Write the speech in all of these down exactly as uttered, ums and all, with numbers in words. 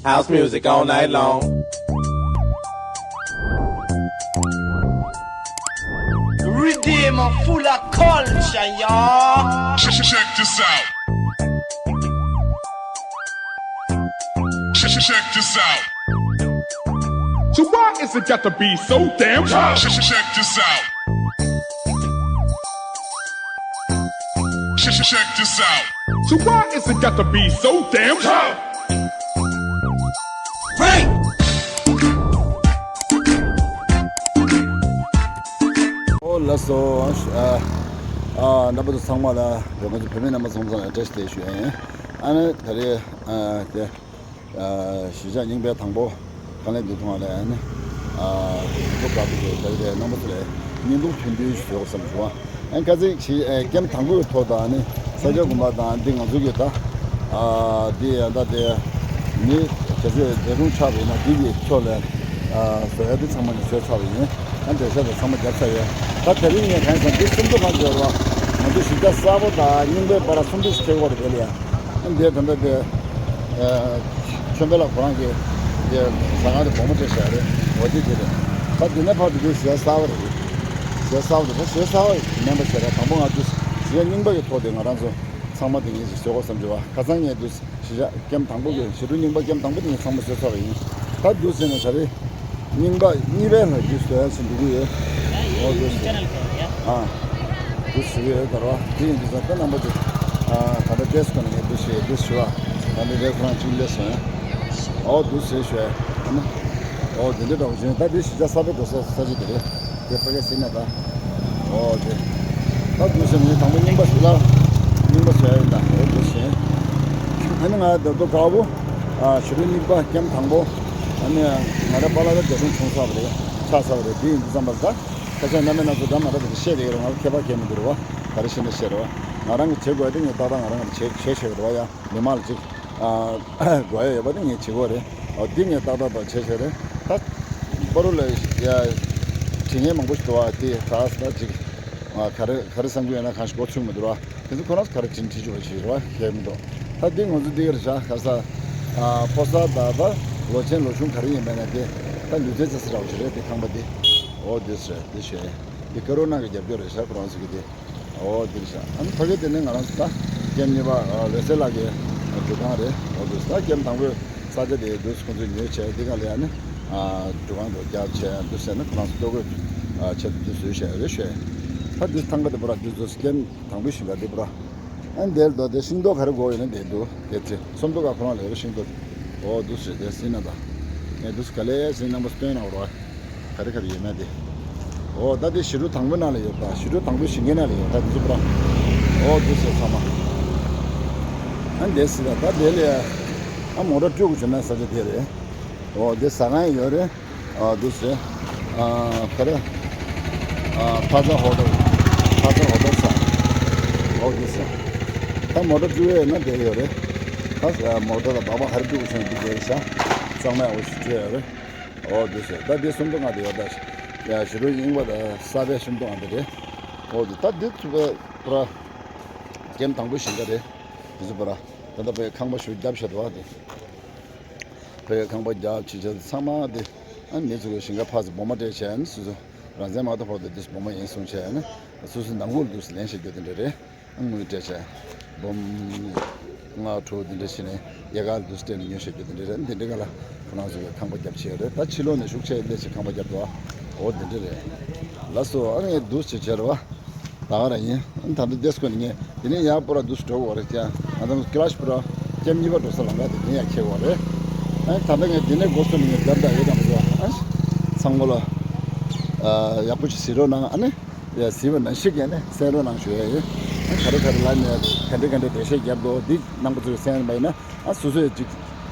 House music all night long. Redeem full of culture, y'all. Check, check this out. Check, check this out. So why is it got to be so damn tough? Check, check this out. Check, check this out. So why is it got to be so damn tough? Break! ཨོ་ལགས་སོ། ཨ་ཨ་རྣམ་པ་ཚོ་ཚང་མ་ལ་ང་ཚོ་བོད་མི་རྣམ་པ་ཚང་མ་ལ་བཀྲ་ཤིས་བདེ་ལེགས་ཞུ་ཡ་ཡིན། ཨ་ནི་ད་རེས་ཨ་དེ་ཨ་གཞིས་ཆགས་རྙིང་པའི་དང་པོ་ཁང་ལས་འདི་ཐོང་བ་ལ་ཨ་ནི་ཨ་འདུག་དགའ་པོ་དེ་ད་རེས་རྣམ་པ་ཚོ་ལ་བརྙན་ཐུང་ཐུང་ཐུང་ཞིག་བཟོ་དགོས་བསམ་བྱུང་བ། ཨ་ནི་ཁ་སང་ཞིག་ཨ་ཀེམ་དང་པོའི་ཐོག་དང་ཨ་ནི་ས་སྐྱ་དགོན་པ་དང་འདི་ང་ཚོ་གི་ད་ཨ་འདི་ཡ་ད་དེ་མི་གལ་སྲིད་འདས་གྲོངས་ཆགས་པ་ཡིན་ན་འདི་གི་ཕྱོགས་ལ་ཨ་བཟོ་ཡ་འདི་ཚང་མ་ནས་བཟོས་ཚར་བ་ཡིན། ཨ་འདི་ཤ་དང་ཚང་མ་བརྒྱབ་ཚར་ཡོད། ད་དེ་རིང་ངས་གང་ཡིན་ཟེར་ན་འདི་སུམ་མདོ་ཁང་ཟེར་བ་ང་ཚོ་གཞིས་ཆགས་གསར་པ་དང་རྙིང་པའི་བར་སུམ་མདོ་ཞིག་ཁེལ་བ་རེད་དེ་ལ་ཡ། ཨ་འདི་ད་ལྟ་དེ་ཨ་ཆོས་འཕེལ་ལགས་ཁོ་རང་གི་འདི་ཟ་ཁང་དེ་སྒོ་མོ་སྤྲད་བཞག་རེད། འོ་དེ་དེ་རེད། ད་འདི་ནས་ཕར་དུ་འདི་གཞིས་ཆགས་གསར་པ་རེད། གཞིས་ཆགས་གསར་པ་རེད། ད་གཞིས་ཆགས་གསར་པ་མིན་པ་བྱས་ར་དང་པོ་ང་ཚོ་གཞིས་ཆགས་རྙིང་པ་གི་ཐོག་དེ་ང་རང་ཚོ་ཚང་མ་དེ་ངེད་ཀྱིས་བཟོ་དགོས་བསམ་བྱུང་བ། ཁ་སང་ངས་དུས་གཞིས་ཆགས་ཀེམ་དང་པོ་གི་གཞིས་གྲོང་རྙིང་པ་ཀེམ་དང་པོ་དེ་ངས་ཚང་མ་བཟོས་ཚར་བ་ཡིན། ད་དུས་ཟེར་ནས་ད་རེས་རྙིང་པ་གཉིས་པའི་ལ་རྒྱུ་བཟོ་ཡ་ཞིག་འདུག་གི་ཡོད། ཨོ་དུས་ཟེར་ཨ་དུས་ཟེར་གི་ཡོད་ད་རོ། དེ་ཡིན་དུས་ད་ལྟ་རྣམ་པ་ཚོ་ཨ་ད་ལྟ་ཏེས་ཁོ་ན་ངས་དུས་ཟེར་དུས་ཟེར་བ་ད་ལྟ་རེད་ཁོ་རང་གཅིག་སླེབས་སོང་། ཨོ་དུས་ཟེར་ཞོད་ཨ་ན། ཨོ་དེ་འདྲ་འདྲ་བོ་བྱུང་ད་དེ་གཞིས་ཆགས་གསར་པའི་འགྲོ་ས་ས་ཆ་དེ་རེད། དེ་ཕ་གི་ཟིན་ན་ད། ཨོ་དེ། ད་དུས་ཟིན་ངས་དང་པོ་རྙིང་པ་ཞིག་ལ། རྙིང་པ་བཟོ་ཡ་ཡིན་ད་ཨོ་དུས་ཟིན། ཨ་ནི་ང་ད་དུ་དགའ་བོ། ཨ་གཞིས་གྲོང་རྙིང་པ་ཀེམ་དང་པོ། ཨ་ནི་ང་ར་པཱ་ལགས་ད་འདས་གྲོངས་བྱུང་ཚར་བ་རེད། ཆགས་ཚར་བ་རེད། དེ་ཡིན་དུས་ཙམ་པར་ད། ཁ་ཤས་རྣམ་པས་ན་ཚོ་འདྲ་མ་འདྲ་དེ་བཤད་བསྡད་ཡོད་རེད། ང་ལ་ཁྱད་པར་གང་མི་འདུག་རེད་བ། ག་རེ་བཤད་ན་བཤད་རེད་བ། ང་རང་གི་བྱེད་དགོས་དེ་ངས་ཏག་ཏག་ང་རང་གི་བྱེད་བྱེད་བྱེད་རེད་བ་ཡ། མི་མང་ལ་ཅིག་ཨ་དགོས་ཡ་ཡོད་པ་དེ་ངས་བྱེད་དགོས་རེད། ཨོ་འདི་ངས་ཏག་ཏག་ཏག་བྱེད་བྱེད་རེད། ད་པ་རུ་ལ་ཡ་དྲི་ངན་མང་པོ་ཞིག་འདུག་བ། དེ་ད་ད་ཅིག་ཨ་ག་རེ་ག་རེ་བསམ་གྱི་ཡོད་ན་གང་ཞིག་གོ་ཚུགས་མི་འདུག་ར། དེ་ཚོ་ཁོ་རང་ཚོ་ག་རེ་དྲིན་དྲི་ཆུ་བ་ཞིག་རེད་བ་ཁྱད་མི་འདུག་ད་འདི་ང་ཚོ་འདི་ག་རེ་བྱ་ག་ས་ཨ་ཕོ་གསར་ད་ད་ལོ་ཆེན་ལོ་ཆུང་ག་རེ་ཡིན་པ་ན་དེ་ད་ལུས་རྩལ་རྩེད་ས་འདྲ་བོ་ཞིག་རེད། དེ་ཁང་པ་འདི་ཨོ་འདི་ཟེར་འདི་ཞེས་འདི་ཀ་རོ་ན་གི་རྒྱབ་སྐྱོར་རེད་ཤག་ཁོ་རང་ཚོ་གི་དེ། ཨོ་འདིར་བཞག་ཨ་ནི་ཕ་གི་དེ་ནི་ང་རང་ཚོ་ད་ཀེམ་གཉིས་པ་ལོས་སེ་ལགས་ཀྱི་འགྲུལ་ཁང་རེད། ཨོ་འདིར་ད་ཀེམ་དང་པོའི་ས་ཆ་དེ་འདུག་ཁོང་ཚོས་ཉོས་བྱས་འདི་ག་ལ་ཡ་ནི་འགྲུལ་ཁང་དུ་རྒྱབ་བྱས་འདུག་ཟེར་ན་ཁོ་རང་ཚོ་ལྟོ་གོས་ཆེད་དུ་འདི་བཟོས་བྱས་རེད་ཤོད། ད་འདི་ཐང་ག་དེ་པུ་ར་འདི་ཚོ་ཀེམ་དང་པོའི་ཞིང་ཁ་དེ་པུ་ར། ཨ་ནི་དེར་འདུག་དེ་ཤིང་ཏོག་ག་རེ་དགོས་ཡོད་ན་དེ་འདུག་དེ་ཚེ་སོམ་ཏོག་ག་ཁོ་རང་ལས་རེད་ཤིང་ཏོག་ཨོ་འདུག་ཟེར་དེ་སྲིད་ན་ད་ངས་འདུག་ག་ལས་ཟིན་རྣམ་པ་སྟོན་ན་རོགས། ག་རེ་ག་རེ་ཡོད་མེད་དེ། ཨོ་ད་དེ་ཞི་རུ་དང་པོའི་ནང་ལ་ཡོད་པ། ཞི་རུ་དང་པོའི་ཞིང་ཁའི་ནང་ལ་ཡོད་ད་དེ་ཚོ་པུ་ར། ཨོ་དེ་ཚོ་ཚང་མ། ཨ་འདས་སྲིད་ད་ད་དེ་ལས་ཨ་མོ་ཊ་སྤྲོད་དགོས་བྱུང་ན་ས་ཆ་དེ་རེད། ཨོ་དེ་ཟ་ཁང་ཡོད་རེད། ཨ་དེ་ཚོ་ཨ་ག་རེ་ཨ་ཕ་ཚ་ཧོ་ཊལ། ཕ་ཚ་ཧོ་ཊལ་ཟ། ཨོ་དེ་ཚོ་ད་མོ་ཊ་སྤྲོད་ཡས་ན་དེ་ཡོད་རེད། ད་མོ་ཊ་ལ་སྦག་སྦག་ག་རེ་སྤྲོད་དགོས་བྱུང་ན་དེ་དེ་རེད་ཤག་གཙང་མ་ཡག་པོ་ཞིག་སྤྲོད་ཡོད་རེད། ཨོ་དེ་ཟེར་ད་དེ་སུམ་མདོ་ང་དེ་ཡོད་ད། ཡ་ཞི་རུ་རྙིང་པ་ད་གསར་པའི་སུམ་མདོ་ང་དེ་རེད། ཨོ་དེ་ད་དེ་ཚུ་པ་པུ་ར་ཀེམ་དང་པོའི་ཞིང་ཁ་རེད། དེ་ཚུ་པུ་ར་ད་ལྟ་པའི་ཁང་པ་ཞུ་རྒྱབ་བྱས་འདུག་བ་དེ། པའི་ཁང་པ་རྒྱབ་ཕྱི་ཆ་ཚང་མ་དེ་ཨ་མི་ཚུ་གི་ཞིང་ཁ་ཕར་ཚུར་སྦོམ་མ་སྤྲད་བྱས་ཨ་ནི་སུ་སུ་རང་བཙན་མ་གཏོགས་ཕོག་དེ་དུས་སྦོམ་མ་ཡིན་གསུངས་བྱས་ཨ་ནི་སུ་སུ་ནང་ཁུལ་དུ་ལེན་བྱེད་རྒྱུ་དེ་འདྲ་རེད། དངུལ་སྤྲད་བྱས། འབུམ་ལྔ་དྲུག་འདི་འདྲ་བྱས་ནས་རྒྱ་གར་དུ་སྤྲད་ནས་ཉོ་བྱེད་རྒྱུ་འདི་འདྲ་རེད། འདི་འདྲ་ག་ལ་ཁོ་རང་ཚོ་གི་ཁང་པ་བརྒྱབ་བྱས་ཡོད་རེད། ད་ཕྱི་ལོགས་ནས་ཤུགས་ཆེ་སླེབས་བྱས་ཁང་པ་བརྒྱབ་འདུག་ཨོ་འདི་འདྲ་རེད། ལགས་སོ་ཨ་ངས་འདུག་བྱེད་བྱས་རེད་བ། ད་ག་རང་ཡིན། ཨ་ད་ལྟ་དེ་སྐོར་ནས་ངས་འདི་ནས་ཡར་པུ་ར་འདུག་འགྲོ་དགོས་རེད་ཀྱང་ང་ཚང་ཀི་ལཱཤ་པུ་ར་ཀེམ་གཉིས་པ་འགྲོ་ས་ལམ་ཁ་དེ་ནས་ཡར་འཁྱེར་དགོས་རེད། ཨ་ད་ལྟ་ངས་འདི་ནས་འགོ་ཚུགས་ནས་ངས་བརྒྱབ་ད་ཡོད་དམ་བཟོ་ཨ་ཚང་མ་ལ་ཡག་པོ་ཅིག་གཟིགས་རོགས་གནང་ཨ་ནི། ཡ་གཟིགས་པ་ནང་བཞིན་གྱི་ནི་གསན་རོགས་གནང་ཞུ་ཡ་ཡིན། ཨ་ག་རེ་ག་རེ་ལ་ནས་ག་འདྲ་ག་འདྲ་འགྲེལ་བཤད་རྒྱབ་འདུག་འདི་རྣམ་པ་ཚོས་གསན་པ་ཡིན་ན་ཨ་སོ་སོས་ཅིག་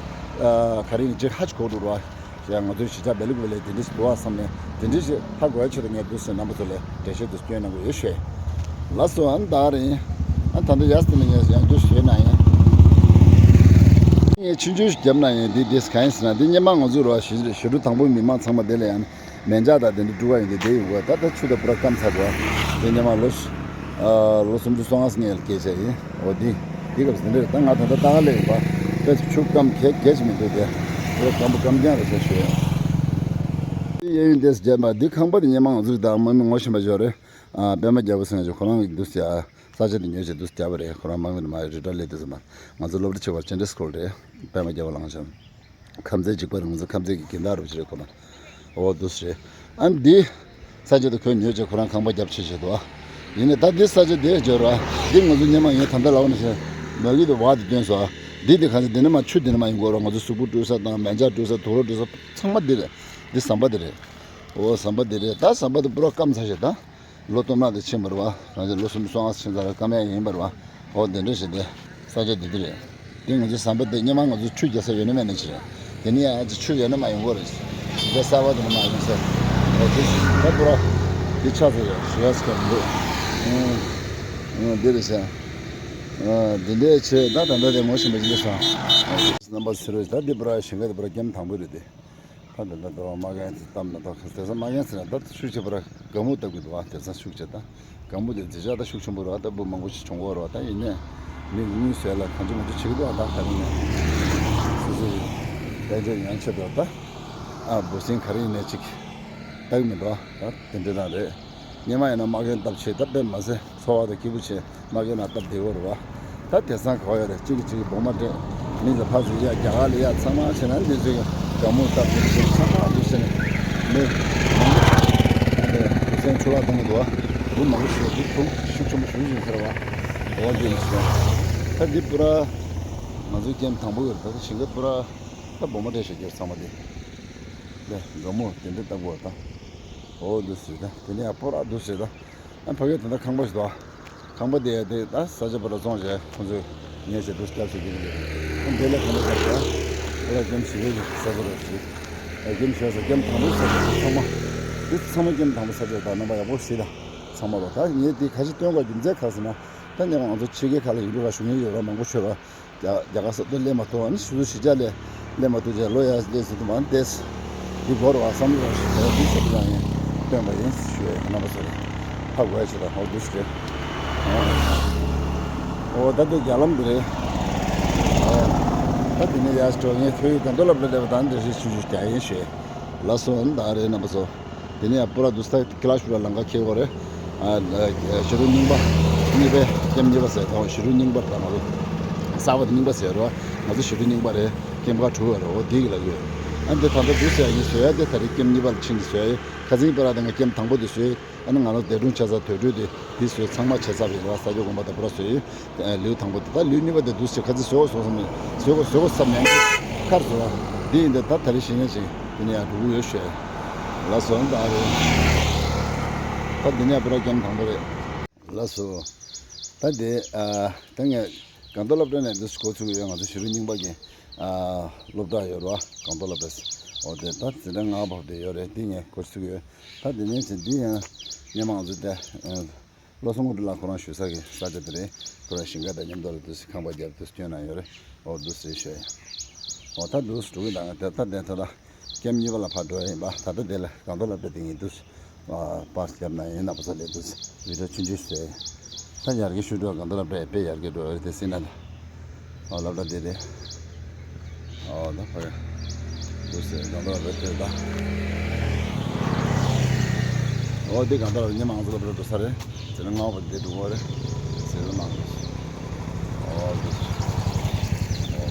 ཨ་ག་རེ་ཡིན་ཅིག་ཧ་ཅིག་གོ་འགྲོ་རོགས། ཡ་ང་ཚོའི་གཞིས་ཆགས་བེ་ལུག་བེ་ལས་དེ་འདྲ་ཞིག་འདུག་ཨ་བསམ་ནས་དེ་འདྲ་ཞིག་ཧ་གོ་ཡ་ཆེད་དུ་ངས་འདུག་ཟེར་རྣམ་པ་ཚོ་ལ་འགྲེལ་བཤད་འདུག་སྐྱོན་གནང་གི་ཡོད་ཞུ་ཡ་ཡིན། ལགས་སོ་ཨ་ནི་ད་ག་རེ་ཡིན། ཨ་ད་ལྟ་ཡ་ཟེར་ནས་ངས་ཡང་འདུག་ཞུས་ན་ཡིན། ངས་ཆུང་ཆུང་ཞིག་བརྒྱབ་ན་ཡིན། འདི་འདི་གང་ཡིན་ཟེར་ན་འདི་སྔོན་མ་ང་ཚོ་རོགས་ཞི་ཞི་རུ་དང་པོའི་མི་མང་ཚང་མ་དེ་ལ་ཡང་། མེ་མཇལ་དང་དེ་འདྲ་སྤྲོད་ག་ཡོང་དུས་དེ་ཡོང་གི་ད་ལྟ་ཆུ་དང་པུ་ར་སྐམ་ཚར་འགྲོ། དེ་སྔོན་མ་ལོ་ཨ་ལོ་སུམ་ཅུ་སོ་ལྔ་སྔོན་ལ་སྐྱེས་བྱས་ཡིན། འོ་དེ་དེ་སྐབས་སུ་དེ་འདྲ་རེད། ད་ང་ད་ལྟ་ལྟ་ག་ལ་ཡོད་པ་དཔེ་ཆུ་སྐམ་གས་གས་ཅིག་མི་འདུག་དེ་ དེ་སྐམ་པོ་སྐམ་རྐྱང་རེད་ཟེར་ཞུ། དེ་གཡས་གཡོན་དེ་བརྒྱབ་པ་འདི་ཁང་པ་དེ་སྔོན་མ་ང་ཚོས་ད་མི་མི་ངོ་ཤེས་པ་ཞིག་རེད། ཨ་པད་མ་རྒྱལ་པོ་ཟེར་མཁན་ཞིག་ཁོ་རང་གིས་འདུག་ཟེར། ས་ཆ་དེ་ཉོས་བྱས་འདུག་བརྒྱབ་པ་རེད། ཁོ་རང་མང་མི་མ་རི་ཊ་ཡར་ལས་དུས་ཙམ་པ་ང་ཚོ་སློབ་གྲྭ་ཆེ་བར་ཅན་ཌེ་སི་ཀུལ་རེད། པད་མ་རྒྱལ་པོ་ལགས་ཀྱང་ཁམས་ཚན་གཅིག་པ་རེད། ང་ཚོ་ཁམས་ཚན་གྱི་རྒན་བདག་རུ་ཅིག་རེད་ཁོ་རང་། འོ་འདུག་ཟེར། ཨ་འདི་ས་ཆ་དེ་ཁོས་ཉོས་བྱས་ཁོ་རང་ཁང་པ་བརྒྱབ་བྱས་བྱས་འདུག་ཡིན་ནའི་ད་འདི་ས་ཆ་དེ་འབྱོར་བ་འདི་ང་ཚོ་སྔོན་མ་ཡིན་ད་ལྟ་ལབ་ན་ཞེ་མ་གི་དུ་བ་དེ་སྟོན་སོང་། འདི་དེ་ག་ཚོད་འདི་ནས་མ་ཆུ་འདི་ནས་མ་ཡོང་གི་རེད། ང་ཚོ་གཟུགས་པོ་བཀྲུ་ས་དང་མལ་ཆ་བཀྲུ་ས་དུག་ལོག་བཀྲུ་ས་ཚང་མ་འདི་རེད། འདི་ཟམ་པ་འདི་རེད། འོ་ཟམ་པ་འདི་རེད། ད་ཟམ་པ་དེ་པུ་ར་སྐམ་ཚར་ཞེ་ད། ལོ་སྟོང་ཕྲག་དེ་ཕྱིན་པ་རེད་བ། རང་ཅག་ལོ་སུམ་ཅུ་སོ་ལྔ་ཕྱིན་ཚར་རེད། སྐམ་ཡག་ཡིན་པ་རེད་བ། འོ་དེ་འདྲ་ཞིག་དེ་ས་ཆ་དེ་དེ་རེད། དེ་ང་ཚོའི་ཟམ་པ་དེ་སྔོན་མ་ང་ཚོ་ཆུ་རྒྱག་ས་ཡོད་ན་མེད་ན་ཅི་རེད། དེ་ནས་ཡང་ཅི་ཆུ་ཡོད་ན་མ་ཡོང་གི་རེད། ཞིང་ཁ་གསར་པ་དེ་ནས་མ་ཡོང་ས། འོ་དེ་ད་པུ་ར་དེ་ཆགས་ཚར་རེད། ཞུ་ཡག་ཅི་ག་མི་འདུག་ཨང་། ཨང་། དེ་རེད་ཤག་ཨ་དེ་འདྲས་བྱས་ད་ད་ལྟ་དེ་ངོ་ཤེས་པ་ཅི་འདྲ་ཤག་རྣམ་པ་ཚོ་རེད། ད་དེ་པུ་ར་ཞིང་ཁ་དེ་པུ་ར་ཀེམ་དང་པོ་རེད་དེ། ད་དེ་འདྲ་འདུག་དམག་རྒན་ཚོ་བཏབ་ན་ད་དེ་ཚོ་དམག་རྒན་ཚོ་ན་ད་ཤུགས་ཆེ་པོ་ར་དགའ་མོ་བཏབ་གི་འདུག་ཨ་དེ་ཚོ་ཤུགས་ཆེ་ད་དགའ་མོ་དེ་དེ་ཆ་ད་ཤུགས་ཆེན་པོ་ར་ད་བུ་མང་པོ་ཞིག་བྱུང་གི་ར། ད་ཡིན་ནའི་མི་དངུལ་ཟས་ལ་གང་ཅི་མང་ཅི་བྱེད་ཀྱི་འདུག་ཨ་ད་ག་རེ་ཡིན་ནའི་སོ་སོའི་དཔལ་འབྱོར་ཡང་ཆེ་འདུག་ད་ཨ་འབུ་སྲིན་ག་རེ་ཡིན་ནའི་ཅིག་བཏགས་མི་འདུག་ད་དེ་འདྲ་ད་རེད། སྔོན་མ་ཡིན་ན་དམག་རྒན་བཏབ་བྱས་ད་དཔེ་མ་ཟད་འཚོ་བ་དང་སྐྱིད་པོ་བྱས་དམག་རྒན་ན་སྟབས་བདེ་བོ་རེད་བ། ད་དེང་སང་ག་བ་ཡོད་རེད། གཅིག་གིས་གཅིག་གི་སྦོམ་མ་སྤྲད། མི་ལ་ཕར་ཚུར་གཡར། རྒྱ་གར་ལ་གཡར། ཚང་མ་བྱས་ན་འདི་ཚོའི་དགའ་མོ་སྟབས་བདེ་བྱས་ཚང་མ་འདུག་ཟེར་ནས་མི་མང་པོ་ཞིག་འདུག་སེམས་འཕྲོ་བརླག་གཏོང་གི་འདུག་བ། འབུ་མང་པོ་ཞིག་འདུག་ཐུག་ཤུགས་ཆེན་པོ་ཞིག་ཡིན་ཟེར་བ། འོ་འདི་ཡིན་ཟེར། ད་འདི་པུ་ར་ང་ཚོའི་ཀེམ་དང་པོ་ཡོད་རེད། ད་ཞིང་ཁ་པུ་ར་ད་སྦོམ་མ་སྤྲད་བྱས་ཀྱི་ཚང་མ་འདི་ལས་དགའ་མོ་དེ་འདྲ་ལྟ་བུ་བ་ད། འོ་འདི་ཟེར་ད། དེ་ནས་ཡང་པུ་ར་འདི་ཟེར་ད། ཨ་ཕ་གི་དེ་འདྲ་ཁང་པ་ཞིག་འདུག་ཁང་པ་དེ་དེ་ད་ས་ཆ་པུ་ར་བཙོང་བྱས་ཁོང་ཚོས་ཉོས་བྱས་འདུག་སྐྱབས་བྱེད་ཀྱི་འདུག་ཨ་འདི་ལ་ཁང་པ་བརྒྱབ་བྱས་པུ་ར་ཀེམ་བྱེད་ཀྱི་ཡོད། ས་ཆ་པུ་ར་ཞིག་ཨ་ཀེམ་བྱས་ས་ཀེམ་དང་པོ་ས་ཆ་ཚང་མ་འདི་ཚང་མ་ཀེམ་དང་པོ་ས་ཆ་ད་རྣམ་པ་ཡག་པོ་ཞིག་ད་ཚང་མ་ལོ། ད་ངས་འདི་ག་ཞིག་སྟོན་དགོས་རྒྱུ་མཚན་ག་ཟེར་ན་ད་ཉེ་བ་ང་ཚོ་ཕྱི་རྒྱལ་ཁག་ལ་ཡིག་འབྲུ་ཁག་ཞུ་མཁན་ཡོད་ར་མང་པོ་ཆོད་ར། རྒྱ་རྒྱ་གར་ས་ཏོ་སླེབས་མ་ཐུབ་པ་ནི་ཞུ་ཞུ་བྱ་ལས་སླེབས་མ་ཐུབ་ཅེས་ལོ་ཡ་སླེབས་སུ་ཐུབ་མ་ནི་ཏེས་འདི་གོ་ར་བ་བསམ་བློ་ར་ཞུ་དེ་འདི་ཆེད་དུ་ཡང་སྟོན་པ་ཡིན་ཞུ་ཡ་ཡིན། རྣམ་པ་ཚོ་རེད་ཧ་གོ་ཡ་ཆེད་དུ་ཧོ་འདུག་ཟེར། འོ་ད་དེ་རྒྱ་ལམ་འདི་རེད། ད་དེ་ནས་ཡར་འགྲོ་ངས་ཁོའི་སྒང་ཏོག་སློབ་གྲྭ་སླེབས་པ་དང་འདྲ་ཞིག་ཞུ་ཞུ་རྒྱ་ཡིན་ཞུ་ཡ་ལ་སོ་ད་རེད་རྣམ་པ་ཚོ། དེ་ནས་ཡང་པུ་ར་འདུག་སྟེ་ཀི་ལ་ཤུ་ར་ལམ་ཁ་འཁེལ་བ་རེད། ཨ་ལ་ཞི་རུ་རྙིང་པ་གཉིས་པའི་ཀེམ་གཉིས་པ་ཟེར་དང་ཞི་རུ་རྙིང་པ་དང་ང་ཚོ་གསར་པ་དེ་རྙིང་པ་ཟེར་རོ། ང་ཚོ་ཞི་རུ་རྙིང་པ་རེད། ཀེམ་ཁ་དྲུག་ཡོད་རེད། འོ་དེ་གི་ལ་ཡོད། ཨ་འདི་ད་ལྟ་འདུག་ཟེར་ཡ་གཉིས་བཟོས་ཡ་དེ་ད་རེས་ཀེམ་གཉིས་པ་ལ་ཕྱིན་ནས་བཟོས་ཡ་ཡིན། ཁ་སང་པུ་ར་དང་ཀེམ་དང་པོ་དེ་བཟོས། ཨ་ནི་ང་ཚོ་འདས་གྲོངས་ཆ་ཚ་དུར་ཁྲོད་དེ་དེ་བཟོས་ཚང་མ་བྱས་ཚར་བ་ཡིན་ར། ས་སྐྱ་དགོན་པ་དང་པུ་ར་བཟོས་ཡོད། ལེའུ་དང་པོ་དེ་ད་ལེའུ་གཉིས་པ་དེ་འདུག་ཟེར་ཁ་ཚིག་བཟོས་བཟོས་སོང་ཟེར་ནས་བཟོས་བཟོས་བཟོས་ས་མེད་ཁར་བཟོས་བ་འདི་ཡིན་ཏེ་ད་ད་རེས་གཞི་ནས་ཅིག་དེ་ནས་ཡང་འགྲོ་གི་ཡོད་ཤོད། ལགས་སོ། ད་རེད། ད་འདི་ནས་པུ་ར་ཀེམ་དང་པོ་རེད། ལགས་སོ། ད་དེ་ཨ་ད་ངས་སྒང་ཏོག་སློབ་གྲྭ་ནས་འདི་འགོ་ཚུགས་ཡོད། ང་ཚོ་ཞི་རུ་རྙིང་པ་གི་ཨ་སློབ་གྲྭ་ཡོད་རེད་བ། སྒང་ཏོག་སློབ་གྲྭ། འོ་དེ་ད་འཛིན་གྲྭ་ལྔ་བར་དུ་ཡོད་རེད། འདི་ངས་འགོ་ཚུགས་ཡོད། ད་དེ་ནས་ཅིག་འདི་ཡང་སྔོན་མ་ང་ཚོ་དེ་ཨ། བློ་བཟང་དངོས་གྲུབ་ལགས་ཁོ་རང་བཞུགས་ས་གི་ས་ཆ་དེ་རེད། ཁོ་རང་ཞིང་ཁ་དང་མཉམ་དུ་ལ་འདུག་སེ་ཁང་པ་བརྒྱབ་འདུག་སེ་སྐྱོན་གནང་ཡོད་རེད། འོ་འདུག་སེ་བཤད་ཡ། འོ་ད་འདུག་སེ་འགྲོ་གི་འདུག་ད་ད་དེ་ད་ལྟ་ཀེམ་གཉིས་པ་ལ་ཕར་འགྲོ་ཡ་ཡིན་པ། ད་ལྟ་དེ་ལ་སྒང་ཏོག་སློབ་གྲྭ་དེ་ཡིན་འདུག་སེ་པར་བརྒྱབ་གནང་ཡིན། རྣམ་པ་ཚོ་ལ་འདུག་སེ་བི་ཌིའོ་ཆུང་ཆུང་བཟོས་ཡ། ད་ཡར་རྒྱས་ཤུགས་འགྲོ། སྒང་ཏོག་སློབ་གྲྭ་དཔེ་ཡར་རྒྱས་འགྲོ་ཡོད་རེད། དེ་སྲིད་ན་ད། ཨོ་སློབ་གྲྭ་འདི་རེད། ཨོ་ད་ཕ་གི་འདུག་སེ་སྒང་ཏོག་སློབ་གྲྭ་དེ་ད། ཨོ་འདི་སྒང་ཏོག་སློབ་གྲྭ་སྔོན་མ་ང་ཚོ་སློབ་གྲྭ་འགྲོ་ས་རེད། དེ་ནས་སྔ་པོ་འདི་འགྲོ་གི་རེད། ཟེར་ལ་མ་འགྲོ། ཨོ་འདུག་སེ། ཨོ་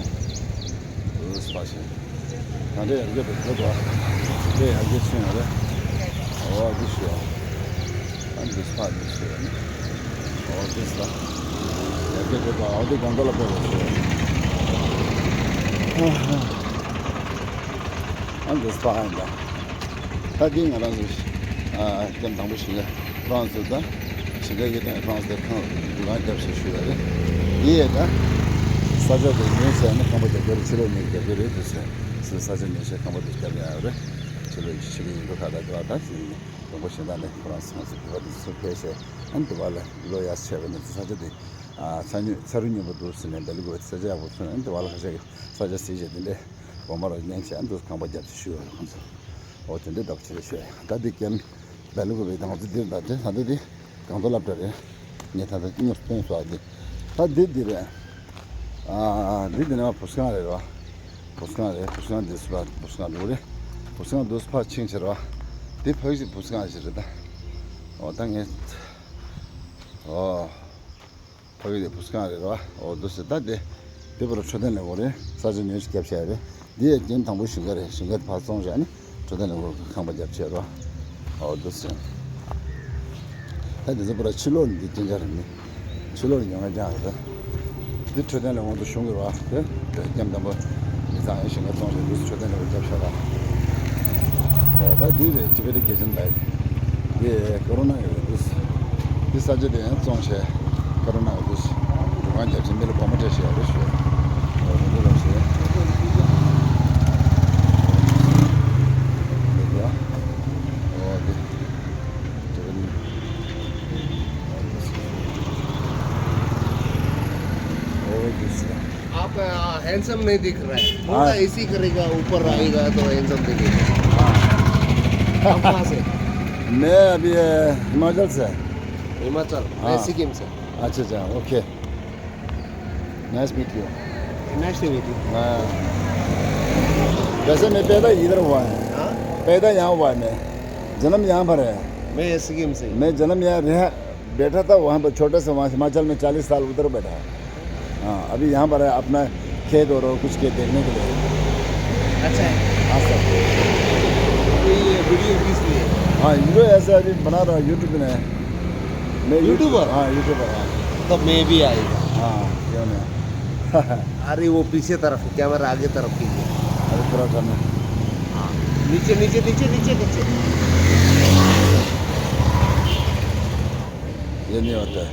འདུག་སེ་ཕ་ཤེ། ད་འདྲ་ཡར་རྒྱས་འགྲོ་གི་འདུག་དེ་ཡར་རྒྱས་ཕྱིན་ཡོད་རེད། ཨོ་འདུག་སེ་ཡོད། ཨ་འདུག་སེ་ཕ་འདུག་སེ་ཡོད་ནི། ཨོ་འདུག་སེ་ད། ཡར་རྒྱས་འགྲོ་གི་འདུག་ཨོ་འདི་སྒང་ཏོག་སློབ་གྲྭ་རེད་ཟེར། ཨ་འདི་སྤ་ཨ་འདྲ། ད་འདི་ང་རང་ཚོ་ཨ་ཀེམ་དང་པོ་ཞིག་ལ་ཧྥ་རན་སི་ད་ཞིང་ཁ་ཡོད་དང་ཧྥ་རན་སི་དེ་ཁང་དུ་ཁང་བརྒྱབ་ཞེས་ཞུས་པ་རེད། འདི་ཡས་ད་ས་ཆ་དེ་ཉོས་ཟེར་ན་ཁང་པ་རྒྱབ་རྒྱབ་ཕྱི་ལོགས་ནས་རྒྱབ་རྒྱབ་རེད་འདུག་ཟེར། ས་ཆ་ཉོས་ཟེར་ཁང་པ་དེ་རྒྱབ་ཡ་རེད། ཕྱི་ལོགས་ཕྱི་ལོགས་ཡིན་འགྲོ་ཁ་ད་དེ་བ་ད་ཟེར་ནས་དང་པོ་ཞིང་ཁ་ནས་ཧྥ་རན་སི་ཁང་ཚོ་དེ་བ་དེ་ཚོ་ཕེབས་ཟེར། ཨ་ནི་དེ་བ་ལ་ལོ་ཡ་ཆེ་བ་ནས་ས་ཆ་དེ་ཨ་ཚ་ཉུ་ཚ་རུ་ཉུང་པོ་འདུག་ཟེར་ནས་བེ་ལི་གོ་ས་ཆ་ཡག་པོ་ཐོན། ཨ་ནི་དེ་བ་ལ་ཁ་ཤས་ཀྱི་ས་ཆ་ཟིན་བྱས་དེ་འདྲས་དགོན་པ་ར་ཉན་བྱས་ཨ་འདུག་ཁང་པ་རྒྱབ་ཅིག་ཞུས་པ་རེད་ཁོང་ཚོ། འོ་དེ་འདྲས་འདྲ་པོ་ཅིག་རེད་ཤོད། ད་འདི་ཀེམ་བེ་ལི་གོ་བའི་དང་ཚོ་འདིར་ད་དེ་ད་ལྟ་འདི་སྒང་ཏོག་སློབ་གྲྭ་རེད། ངས་ད་ལྟ་སྙོབ་སྟོན་སོགས་འདི་ད་འདི་འདི་རེད། ཨ་འདི་འདི་ནས་བུ་སྒང་རེད་བ། བུ་སྒང་རེད། བུ་སྒང་འདི་སུ་ཕ་བུ་སྒང་འདུག་རེད། བུ་སྒང་འདུག་སུ་ཕ་ཆིང་ཆེ་ར། འདི་ཕ་གི་བུ་སྒང་ཞིག་རེད་ད། འོ་ད་ངས། འོ། ཕ་གི་དེ་བུ་སྒང་རེད་ར། འོ་འདུག་སེ་ད་དེ། དེ་བར་འཕྲོད་བསྟེན་ལས་ཁུངས་རེད། ས་ཆ་ཉོས་ཤིག་རྒྱབ་བྱས་རེད། འདི་ཡས་རྐྱེན་དང་པོ་ཞིང་ཁ་རེད། ཞིང་ཁ་དེ་ཕར་བཙོང་བྱས་ནི། འཕྲོད་བསྟེན་ལས་ཁུངས་ཁང་པ་རྒྱབ་བྱས་ར། འོ་འདུག་སེ། ད་དེ་ཚོ་པུ་ར་ཕྱི་ལོགས་ནས་འདི་སྐྱེལ་འཆར་རེད་མི། ཕྱི་ལོགས་ནས་ཉོ་མཁན་ཅང་རེད་ད། འདི་འཕྲོད་བསྟེན་ལས་ཁུངས་དུ་གཞུང་གི་ར་དེ། རྐྱེན་དང་པོ། མི་ཚང་ཡང་ཞིང་ཁ་བཙོང་བྱས་འདུག་སེ་འཕྲོད་བསྟེན་ལས་ཁུངས་རྒྱབ་བྱས་ར། འོ་ད་འདི་རེད། ཊི་བེ་ཊི་གྷེ་ཤན་ལབ་ཡ་དེ། འདི་ཀོ་རོ་ན་ཡོད་རེད་འདུག་སེ། འདི་ས་ཆ་དེ་ཡང་བཙོང་བྱས། ཀོ་རོ་ན་འདུག་སེ། འདུ་ཁང་རྒྱབ་བྱས་མི་ལ་སྒོར་མོ་སྤྲད་བྱས་རེད་ཞུ། འོ་འདི་ལ་བྱས། འདི་ལ། འོ་འདི། འོ་འདི། འོ་འདུག་སེ། आप, आ, हैंडसम नहीं दिख रहा है। थोड़ा हाँ। ऐसी करेगा, ऊपर आएगा तो हैंडसम दिखेगा। हाँ। आप कहाँ से? मैं अभी, अ, हिमाचल से। हिमाचल? मैं हाँ। सिक्किम से। अच्छा, अच्छा, okay. Nice meet you. Nice to meet you. हाँ। वैसे मैं पैदा इधर हुआ है। हाँ? पैदा यहाँ हुआ है मैं। जन्म यहाँ पर है। मैं सिक्किम से। मैं जन्म यहाँ रहा, बैठा था वहाँ पर, छोटा सा वहाँ हिमाचल में चालीस साल उधर बैठा है। हाँ, अभी यहाँ पर है, अपना खेत और कुछ खेत देखने के लिए। अच्छा है। हाँ सर। तो ये वीडियो किस लिए? हाँ, वीडियो ऐसे अभी बना रहा हूँ YouTube में। मैं यूट्यूबर? हाँ, यूट्यूबर, हाँ। तो मैं भी आएगा। हाँ, क्यों नहीं? अरे वो पीछे तरफ, कैमरा आगे तरफ कीजिए। अरे थोड़ा सा ना। हाँ। नीचे, नीचे, नीचे, नीचे, नीचे। ये नहीं होता है।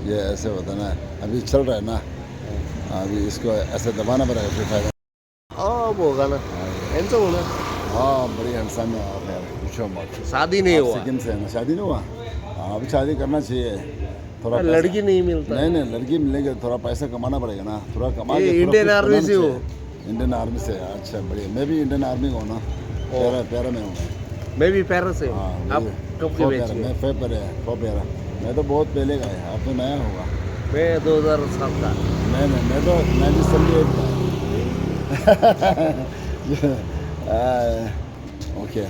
ये ऐसे होता है ना। अभी चल रहा है ना। अभी इसको ऐसे दबाना पड़ेगा फिर फायदा। अब होगा ना। Handsome हो ना? हाँ, बड़ी हैंडसम है आप यार, पूछो मत। शादी नहीं आप हुआ? सिक्किम से है ना, शादी नहीं हुआ? हाँ, अभी शादी करना चाहिए। थोड़ा पैसा लड़की नहीं मिलता है। नहीं, नहीं, लड़की मिलेगी, थोड़ा पैसा कमाना पड़ेगा ना, थोड़ा कमा ये के थोड़ा इंडियन कुछ आर्मी बनाना से हो? चाहिए। इंडियन आर्मी से, अच्छा, बढ़िया। मैं भी इंडियन आर्मी का हूँ ना, ओ। पैरा, पैरा में हूँ मैं। मैं भी पैरा से हूँ। हाँ, आप वही। कब के बैच के? मैं फेब पैरा, फेब पैरा। मैं तो बहुत पहले का है, आप तो नया होगा। मैं दो हज़ार सात का। नहीं, नहीं, मैं तो नाइनटीन सेवेंटी एट का। आ, ओके।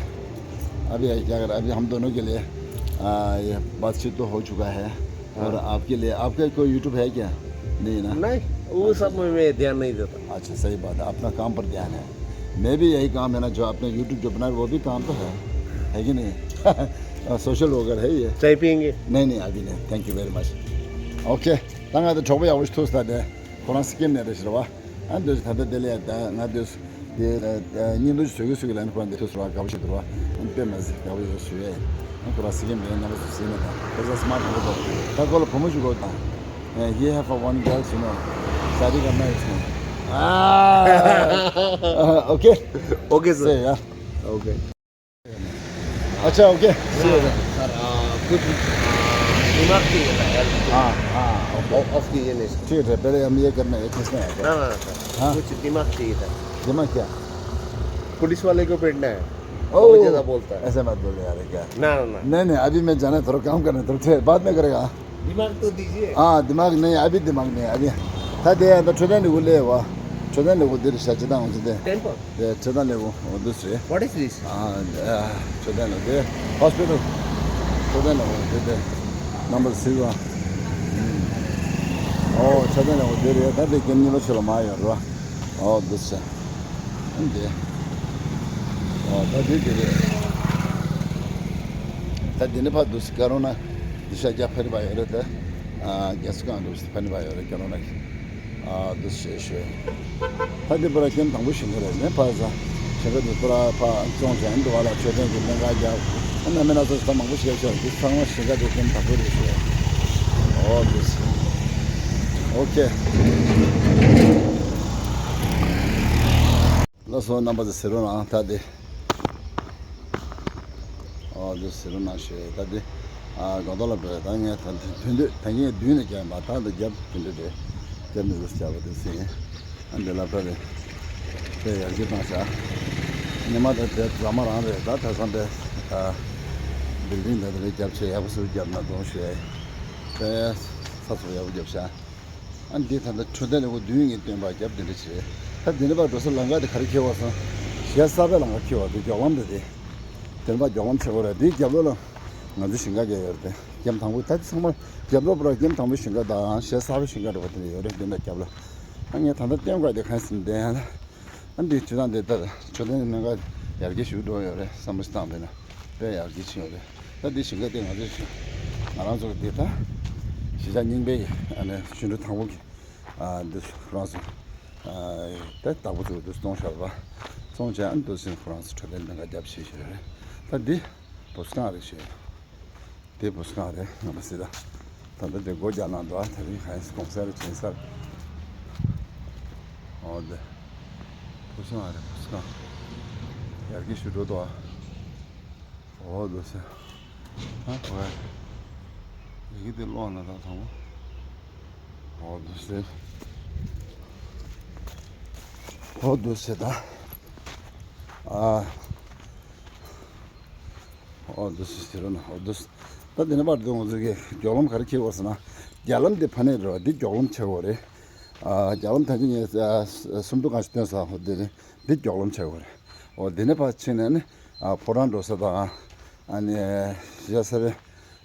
अभी क्या कर, अभी हम दोनों के लिए, आ, ये बातचीत तो हो चुका है। हाँ। और आपके लिए, आपका कोई यूट्यूब है क्या? नहीं ना? नहीं, वो सब में मैं ध्यान नहीं देता। अच्छा, सही बात है, अपना काम पर ध्यान है। मैं भी यही काम है ना, जो आपने यूट्यूब जो बनाया, वो भी काम तो है, है कि नहीं? सोशल वर्कर है ये। चाय पियेंगे? नहीं, नहीं, अभी नहीं। Thank you very much. Okay. ད་ང་ད་གྲོགས་པོ་ཡག་པོ་ཞིག་ཐུག་སོང་། ད་དེ་ཁོ་རང་སི་ཀིམ་ནས་རེད་ཤག་ར་བ། ཨ་འདོད་ད་ལྟ་དེ་ལ་ཡ་ད་ང་འདོད་དེ་ད་ད་བརྙན་ཐུང་ཞིག་བཟོ་གི་བཟོ་གི་ལབ་ནས་ཁོ་རང་དེ་ཐུག་སོང་ར། དགའ་པོ་ཞིག་འདུག་ར། ཨ་དཔེ་མ་སྲིད་དགའ་པོ་ཞིག་བཟོས་ཡས། ཨ་ཁོ་རང་སི་ཀིམ་ནས་རྣམ་པ་ཚོ་གཟིགས་ན་ད་ཁོ་ཚོ་སི་མ་ཊི་ཕོན་འདུག་ད་ཁོ་ལ་བུ་མོ་ཞིག་དགོས་ད། He have a one girl, you know. शादी करना है इसने। हाँ। ओके। Okay sir. सही है। ओके। अच्छा, okay. See you then। Sir, ah, कुछ, आ, दिमाग चाहिए था यार। हाँ, हाँ, ओके। ऑफ कीजिए नहीं सर। ठीक है, पहले हम ये करना है, किसने है? ना, ना, सर। हाँ? कुछ दिमाग चाहिए था। दिमाग क्या? पुलिस वाले को पीटना है। ओ, वो ज्यादा बोलता है। ऐसे मत बोलो यार, क्या? ना, ना, ना। नहीं, नहीं, अभी मैं जाना है, थोड़ा काम करना है, थोड़ा देर बाद में करेगा। दिमाग तो दीजिए। हाँ, दिमाग नहीं, अभी दिमाग नहीं, अभी। ད་དེ་ཡང་ད་འཕྲོད་བསྟེན་ལས་ཁུངས་སླེབས་པ། འཕྲོད་བསྟེན་ལས་ཁུངས་འདིར་བཞག་ཅི་དང་འོང་ཅི་དེ། टेम्पल? དེ་འཕྲོད་བསྟེན་ལས་ཁུངས་འོ་འདུག་སེ། What is this? ཨ་ཨ་འཕྲོད་བསྟེན་ལས་དེ་ཧོ་སི་པི་ཊལ། འཕྲོད་བསྟེན་ལས་ཁུངས་དེ་དེ་ནམ་བར་སིལ་བ། ཨོ་འཕྲོད་བསྟེན་ལས་ཁུངས་དེ་རེད། ད་དེ་རྒན་གཉིས་པ་ཚོ་ལ་མ་ཡོང་རོགས། འོ་འདུག་སེ། འདི། ཨོ་ད་འདི་འདི་རེད། ད་འདི་ནི་ཕར་འདུག་སེ་ཀ་རོ་ན་འདི་ཤ་རྒྱག་ཕེར་བ་ཡོད་རེད་དེ། ཨ་རྒྱ་སུ་གང་འདུག་སེ་ཕེར་བ་ཡོད་རེད་ཀ་རོ་ན་གི། ཨ་འདུག་སེ་ཞོད། ད་འདི་པུ་ར་རྐྱེན་དང་པོ་ཞིག་རེད་ནས་ཕར་ཟ། ཞིང་ཁ་འདི་པུ་ར་ཕར་བཙོང་བྱས་འདི་བ་ལ་མཆོད་རྟེན་གྱི་གནད་འགག་རྒྱག་ཨ་ན་མེད་ན་ཚོ་ད་མང་པོ་ཞིག་ཡོད་ཤག་འདི་ཚང་མ་ཞིང་ཁ་འདི་རྐྱེན་དང་པོ་རེད་ཞོད། ཨོ་འདུག་སེ། ཨོ་ཁེ། ལགས་སོ། རྣམ་པ་ཚོ་གཟིགས་རོགས་གནང་། ད་དེ། ཨོ་དེ་གཟིགས་རོགས་གནང་ཞེས། ད་དེ། ཨ་སྒང་ཏོག་ལ་བོད་ད་ངས་ད་དེ་དུས་འདོད་ད་ངས་མདུན་ནས་བརྒྱབ་པ། ད་ད་རྒྱབ་དེ་འདྲ་རེད། རྒྱབ་མི་འདུག་རྒྱབ་པ་དེ་ཟིན། ཨ་འདི་ལ་ཕ་རེད། དེ་ཡར་རྒྱས་བཏང་བྱ། ཉི་མ་ད་དེ་རྫ་མ་རང་རེད། ད་ད་སང་དེ། ཨ་བིལ་ཌིང་ད་དེ་རེད། རྒྱབ་ཆེ་ཡག་པོ་སུ་རྒྱབ་ན་གཏོང་ཞེས། དེ་ས་ཚོ་ཡག་པོ་རྒྱབ་བྱ། ཨ་འདི་ད་ལྟ་འཕྲོད་བསྟེན་ལས་ཁུངས་མདུན་ངས་སྟོན་པ་རྒྱབ་འདི་འདྲ་བྱས། ད་འདི་ནས་ཕར་འགྲོ་ས་ལམ་ཁ་དེ་ག་རེ་འཁེལ་བ་སོང་། གཞིས་གསར་པའི་ལམ་ཁ་འཁེལ་བ་དེ་མགྱོགས་ལམ་དེ་དེ། དེ་ནས་ཕར་མགྱོགས་ལམ་ཆགས་ཀྱི་ཡོད་རེད། དེའི་རྒྱབ་ལོགས་ལ་ང་ཚོའི་ཞིང་ཁ་རྒྱག་ཡོད་རེད་དེ། རྒྱབ་དང་པོ་ད་ཚང་མ་རྒྱབ་ལོགས་པར་རྒྱབ་དང་པོའི་ཞིང་ཁ་དང་གཞིས་གསར་པའི་ཞིང་ཁ་འདྲ་བ་དེ་འདྲ་ཡོད་རེད། དེ་འདྲ་རྒྱབ་ལ། ཨ་ངས་ད་ལྟ་སྟོན་དགོས་དེ་གང་ཟེར་ན་དེ་ཡང་ན། ཨ་འདི་བྱེད་སྟངས་དེ་ལྟར་མཆོད་རྟེན་གནད་འགག་ཡར་རྒྱས་ཞིག་འགྲོ་ཡོད་རེད་བསམ་བློ་ཞིག་བཏང་བས་ན་དཔེ་ཡར་རྒྱས་ཕྱིན་ཡོད་རེད། ད་འདི་ཞིང་ཁ་དེ་ང་ཚོས་ང་རང་ཚོ་གི་དེ་ད་གཞིས་ཆགས་རྙིང་པའི་ཨ་ནི་གཞོན་ནུ་དང་པོ་གི་ཨ་འདི་ཁོ་རང་ཚོ་ཨ་ད་བདག་པོ་ཚོ་འདི་བཙོང་བཞག་པ། བཙོང་བྱས་ཨ་འདི་ཚོ་ཁོ་རང་ཚོ་འཕྲོད་བསྟེན་གནད་འགག་རྒྱབ་བྱེད་བཞིན་ཡོད་རེད། ད་འདི་བུ་སྒང་རེད་ཞེས། དེ་བུ་སྒང་རེད། ང་མ་སྲིད་ད། ད་ལྟ་དེ་སྒོ་རྒྱག་གནང་འདུག་ཨ་དེ་རིང་གང་ཡིན་གོང་གསལ་རེ་བྱིན་སར། འོ་དེ། བུ་སྒང་རེད་བུ་སྒང་། ཡར་རྒྱས་ཞུ་འགྲོ་འདུག་ཨ། འོ་འདུག་ཟེར། ཨ་ཧོ། ཡི་གེ་དེ་ཀློག་ན་ད་དང་པོ། འོ་འདུག་ཟེར། འོ་འདུག་ཟེར་ད། ཨ། ཨོ་དུ་སི་ཟེར་རོ་ན་ཨོ་དུ་སི། ད་དེ་ནས་ཕར་དུ་ང་ཚོ་གི་མགྱོགས་ལམ་ག་རེ་འཁེལ་བ་ཟེར་ན། རྒྱ་ལམ་དེ་ཕ་ནས་རེད་བ། འདི་མགྱོགས་ལམ་ཆགས་ཡོད་རེད། ཨ་རྒྱ་ལམ་ད་ཅི་ངས་ཨ་སུམ་མདོ་གང་ཞིག་སྟོན་ས་ཧོ་དེ་རེད། འདི་མགྱོགས་ལམ་ཆགས་ཡོད་རེད། ཨོ་དེ་ནས་ཕར་ཕྱིན་ནས་ནི་ཨ་ཕོ་བྲང་འགྲོ་ས་དང་། ཨ་ནི་གཞིས་ཆགས་སེ་ར་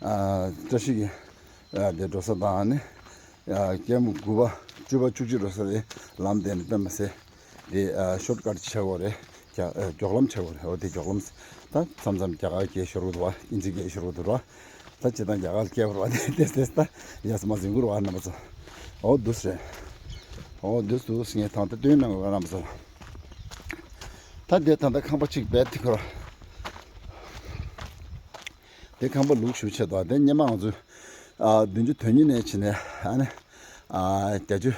ཨ་བཀྲ་ཤིས་ཀྱི་ཨ་དེ་འགྲོ་ས་དང་ནི། ཨ་ཀེམ་དགུ་པ་བཅུ་པ་བཅུ་གཅིག་འགྲོ་ས་དེ་ལམ་དེ་ནི་དཔེ་མ་སྲིད། དེ་ཨ་ཤོཊ་ཀཊ་ཆགས་ཡོད་རེད། རྒྱ་ཨ་མགྱོགས་ལམ་ཆགས་ཡོད་རེད། འོ་དེ་མགྱོགས་ལམ། ད་མཚམས་མཚམས་རྒྱ་གར་སྐད་ཤོར་གི་འདུག་བ། དབྱིན་ཇི་སྐད་ཤོར་གི་འདུག་ར། ད་སྤྱིར་བཏང་རྒྱ་གར་སྐད་བར་བ་དེ་དེ་དེ་ད་ཡ་སི་མ་ཟིན་གུར་བ་རྣམ་པ་ཚོ། འོ་འདུག་སེ། འོ་འདུག་འདུག་སེ་ངས་ད་ལྟ་སྟོན་གནང་དགོས་རྣམ་པ་ཚོ། ད་དེ་ད་ལྟ་ཁང་པ་གཅིག་རྦད་དེ་ཁོ་ར། དེ་ཁང་པ་ལུག་ཞུ་ཆེད་དོ། དེ་སྔོན་མ་ང་ཚོ་ཨ་བདུན་ཅུ་དོན་གཉིས་ནས་ཕྱིན་ནས་ཨ་ནི་ཨ་བརྒྱད་ཅུ་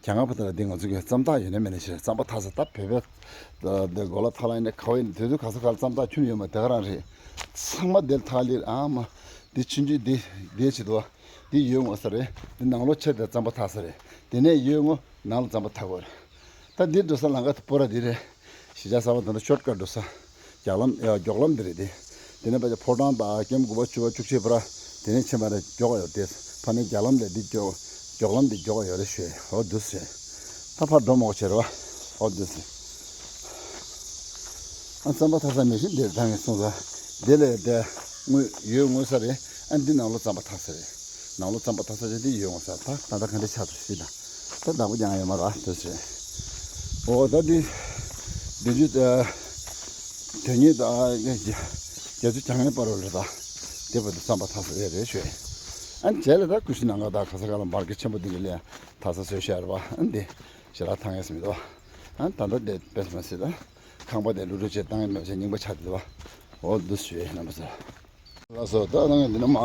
གྱ་ལྔ་བར་དུ་ལ་འདི་ང་ཚོ་གི་རྩམ་ཐག་ཡོད་ན་མེད་ན་ཞེས། རྩམ་པ་འཐག་ས་ད་བོད་པའི་འདི་གོ་ལ་ཐག་ལ་ཡིན་ན་ག་བ་ཡིན་ན་དེ་ཚོ་ག་ས་ག་ལ་རྩམ་ཐག་ཁྱོན་ཡོད་མ་དེ་ག་རང་རེད། ཚང་མ་དེར་ཐག་ལེར་ཨ་མ་འདི་ཆུང་ཆུང་འདི་འདི་བྱེད་དོ། འདི་ཡོད་ངོ་ས་རེད། འདི་ནང་ལོགས་ཆེ་དེ་རྩམ་པ་འཐག་ས་རེད། དེ་ནས་ཡོད་ངོ་ནང་ལ་རྩམ་པ་འཐག་གོ་རེད། ད་འདི་འགྲོ་ས་ལམ་ཁ་དེ་སྤོ་ར་འདི་རེད། གཞིས་ཆགས་གསར་པ་དང་ད་ཤོཊ་ཀཊ་འགྲོ་ས། རྒྱག་ལམ་ཨ་མགྱོགས་ལམ་འདི་རེད་དེ། དེ་ནས་ཕ་ཕོ་བྲང་དང་ཀེམ་དགུ་པ་བཅུ་པ་བཅུ་གཅིག་པ་ར། དེ་ནས་ཕྱིན་པ་ར་མགྱོགས་ཡོད་དེ། ཕ་ནས་རྒྱག་ལམ་ལས་འདི་མགྱོགས་མགྱོགས་ལམ་འདི་མགྱོགས་ཡོད་རེད་ཞུས། འོ་འདུག་སེ། ད་ཕར་འགྲོ་མོ་བྱེད་ར་བ། འོ་འདུག་སེ། ཨ་རྩམ་པ་འཐག་ས་མེ་ཤིན་འདིར་ད་ངས་གསུངས་ས། དེ་ལས་དེ་དངོས་ཡོད་དངོས་ས་རེད། ཨ་འདི་ནང་ལོ་རྩམ་པ་འཐག་ས་རེད། ནང་ལོ་རྩམ་པ་འཐག་ས་ཅན་དེ་ཡོད་ངོ་ས། ད་ད་ལྟ་ག་འདྲ་ཆགས་འདུག་ཤི་ད། ད་བདག་པོ་རྒྱང་ཡོད་མ་རེད་དེ་ཟེར། འོ་ད་འདི་བདུན་ཅུ་དོན་གཉིས་དང་བརྒྱད་ཅུ་གྱ་ལྔའི་བར་རོ་ལ་ད་དེ་བར་དུ་རྩམ་པ་འཐག་ས་རེད་རེད་ཞུས། ཨ་ནི་རྗེས་ལ་ད་ཀུ་ཤུ་ནང་ག་ད་ག་ས་ག་ལ་མར་གེ་ཆེན་པོ་འདི་གི་ལས་འཐག་ས་བཟོས་ཤར་བ། ཨ་ནི་འདི་ཞེ་དྲག་འཐག་ངེས་སུ་མི་འདུག་ཨ་ནི་ད་ལྟ་དེ་དཔེ་མ་སྲིད་ད་ཁང་པ་དེ་ལུ་རུ་བྱེད་བཏང་ཡོད་མེད་བྱས་རྙིང་པ་ཆགས་འདུག་བ། འོ་འདུག་ཞུས་རྣམ་པ་ཚོ། ལགས་སོ། ད་ང་འདི་ན་མ་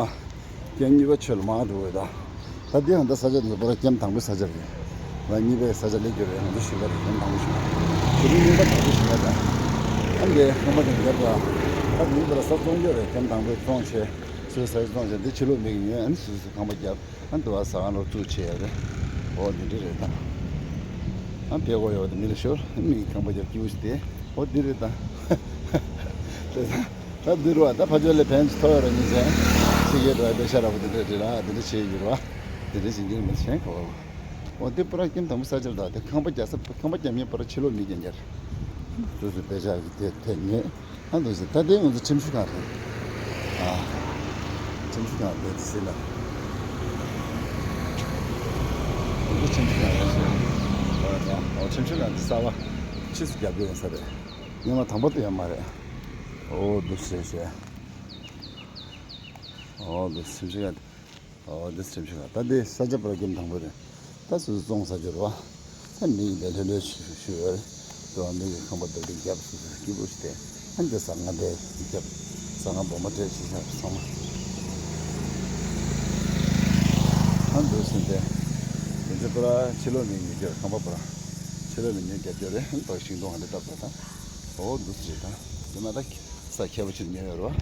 ཀེམ་གཉིས་པ་ཆོས་ལ་མ་འགྲོ་འོས་ད། ད་འདི་ཧང་ད་ས་ཆ་འདི་པོ་ར་ཀེམ་དང་པོའི་ས་ཆ་རེད། ང་གཉིས་པའི་ས་ཆ་ལས་རྒྱུ་རེད། ང་ཚོ་ཞིང་ཁ་རེད། ཀེམ་དང་པོ་ཞིག་ཞིག་རིང་གཉིས་པ་དང་པོ་ཞིང་ཁ་ད། ཨ་འདི་ཁང་པ་དེ་འདིར་ད། ད་འདི་པོ་ར་ས་བཙོང་རྒྱུ་རེད། ཀེམ་དང་པོའི་བཙོང་བྱས་སོའི་ས་ཆ་བཙོང་བྱས་འདི་ཕྱི་ལོགས་མི་གི་ཉོས། ཨ་ནི་སོ་སོའི་ཁང་པ་བརྒྱབ། ཨ་འདི་བ་ཟ་ཁང་རོ་བཙུགས་བྱས་ཡ་རེད། འོ་འདི་འདྲ་རེད་ད། ཨ་བལ་གོ་ཡོད་དེ་མི་ལ་ཤོར་མི་གི་ཁང་པ་བརྒྱབ་སྐྱིད་པོ་ཞིག་དེ། འོ་འདི་རེད་ད། རེད་ད། ད་འདི་རུ་བ་ད་ཕ་ཇོ་ལས་ཕན་ཚུན་ཐོ་ཡོད་ར་ཉིན་མཚན་ཚིག་ཡོད་ར་དེ་ཤ་ར་བོ་དེ་འདྲ་རེད་ར་དེ་འདྲ་བྱས་ཡོད་ར་བ། དེ་འདྲ་བྱེད་རྒྱུ་མི་གཞན་ག་བ། འོ་འདི་པུ་ར་ཀེམ་དང་པོ་ས་ཆར་ད་དེ་ཁང་པ་རྒྱག་ས་ཁང་པ་རྒྱག་མཁན་པུ་ར་ཕྱི་ལོགས་མི་རྒྱག་རྒྱག་རེད། དུས་སུ་དཔེ་ཆ་གི་དེ་དེ་ཉོས། ཨ་འདུག་ཟེར། ད་དེ་ང་ཚོ་ཁྲིམས་ཞིབ་ཁང་རེད། ཨ། ཁྲིམས་ཞིབ་ཁང་རེད་དེ་ཟེར་ན། ང་ཚོ་ཁྲིམས་ཞིབ་ཁང་རེད་ཟེར། ཨ་ད་འོ་ཁྲིམས་ཞིབ་ཁང་དེ་གསར་པ་ཕྱིས་སུ་རྒྱབ་དགོས་ཡོད་ས་རེད། སྔོན་མ་དང་པོ་དེ་ཡོད་མ་རེད། འོ་འདུག་ཟེར་ཟེར། འོ་འདུག་ཁྲིམས་ཞིབ་ཁང་དེ། འོ་འདི་སེམས་ཤུགས་ད་འདི་ས་ཆ་པར་ཀེམ་དང་པོ་རེད། ད་སོ་སོ་བཙོང་ས་འབྱོར་བ། ད་མི་ཡི་ལས་ལྷོད་ལྷོད་ཞུ་ཞུ་ཡོད་རེད། དུ་བ་མི་གི་ཁང་པ་རྡོ་རིང་རྒྱབ་སོ་སོ་སྐྱིད་པོ་ཞིག་དེ། ཨ་འདི་ཟ་ང་འདི་རྒྱབ། ཟ་ང་སྦོམ་པ་སྤྲད་ཞིག་ཤག་ཚང་མ། ཨ་འདི་སེམས་དེ། འདི་ཚེ་པུ་ར་ཕྱི་ལོགས་མི་མི་འབྱོར་ཁང་པ་པུ་ར། ཕྱི་ལོགས་མི་ཉོ་རྒྱབ་སྐྱོར་རེད། ཨ་འདི་ཤིང་སྡོང་ང་འདི་བཏབ་ད་ད། འོ་འདི་ཚེ་ད། འདི་མ་ད་ས་ཁྱད་པར་ཕྱིར་ཉོ་ཡོད་རེད་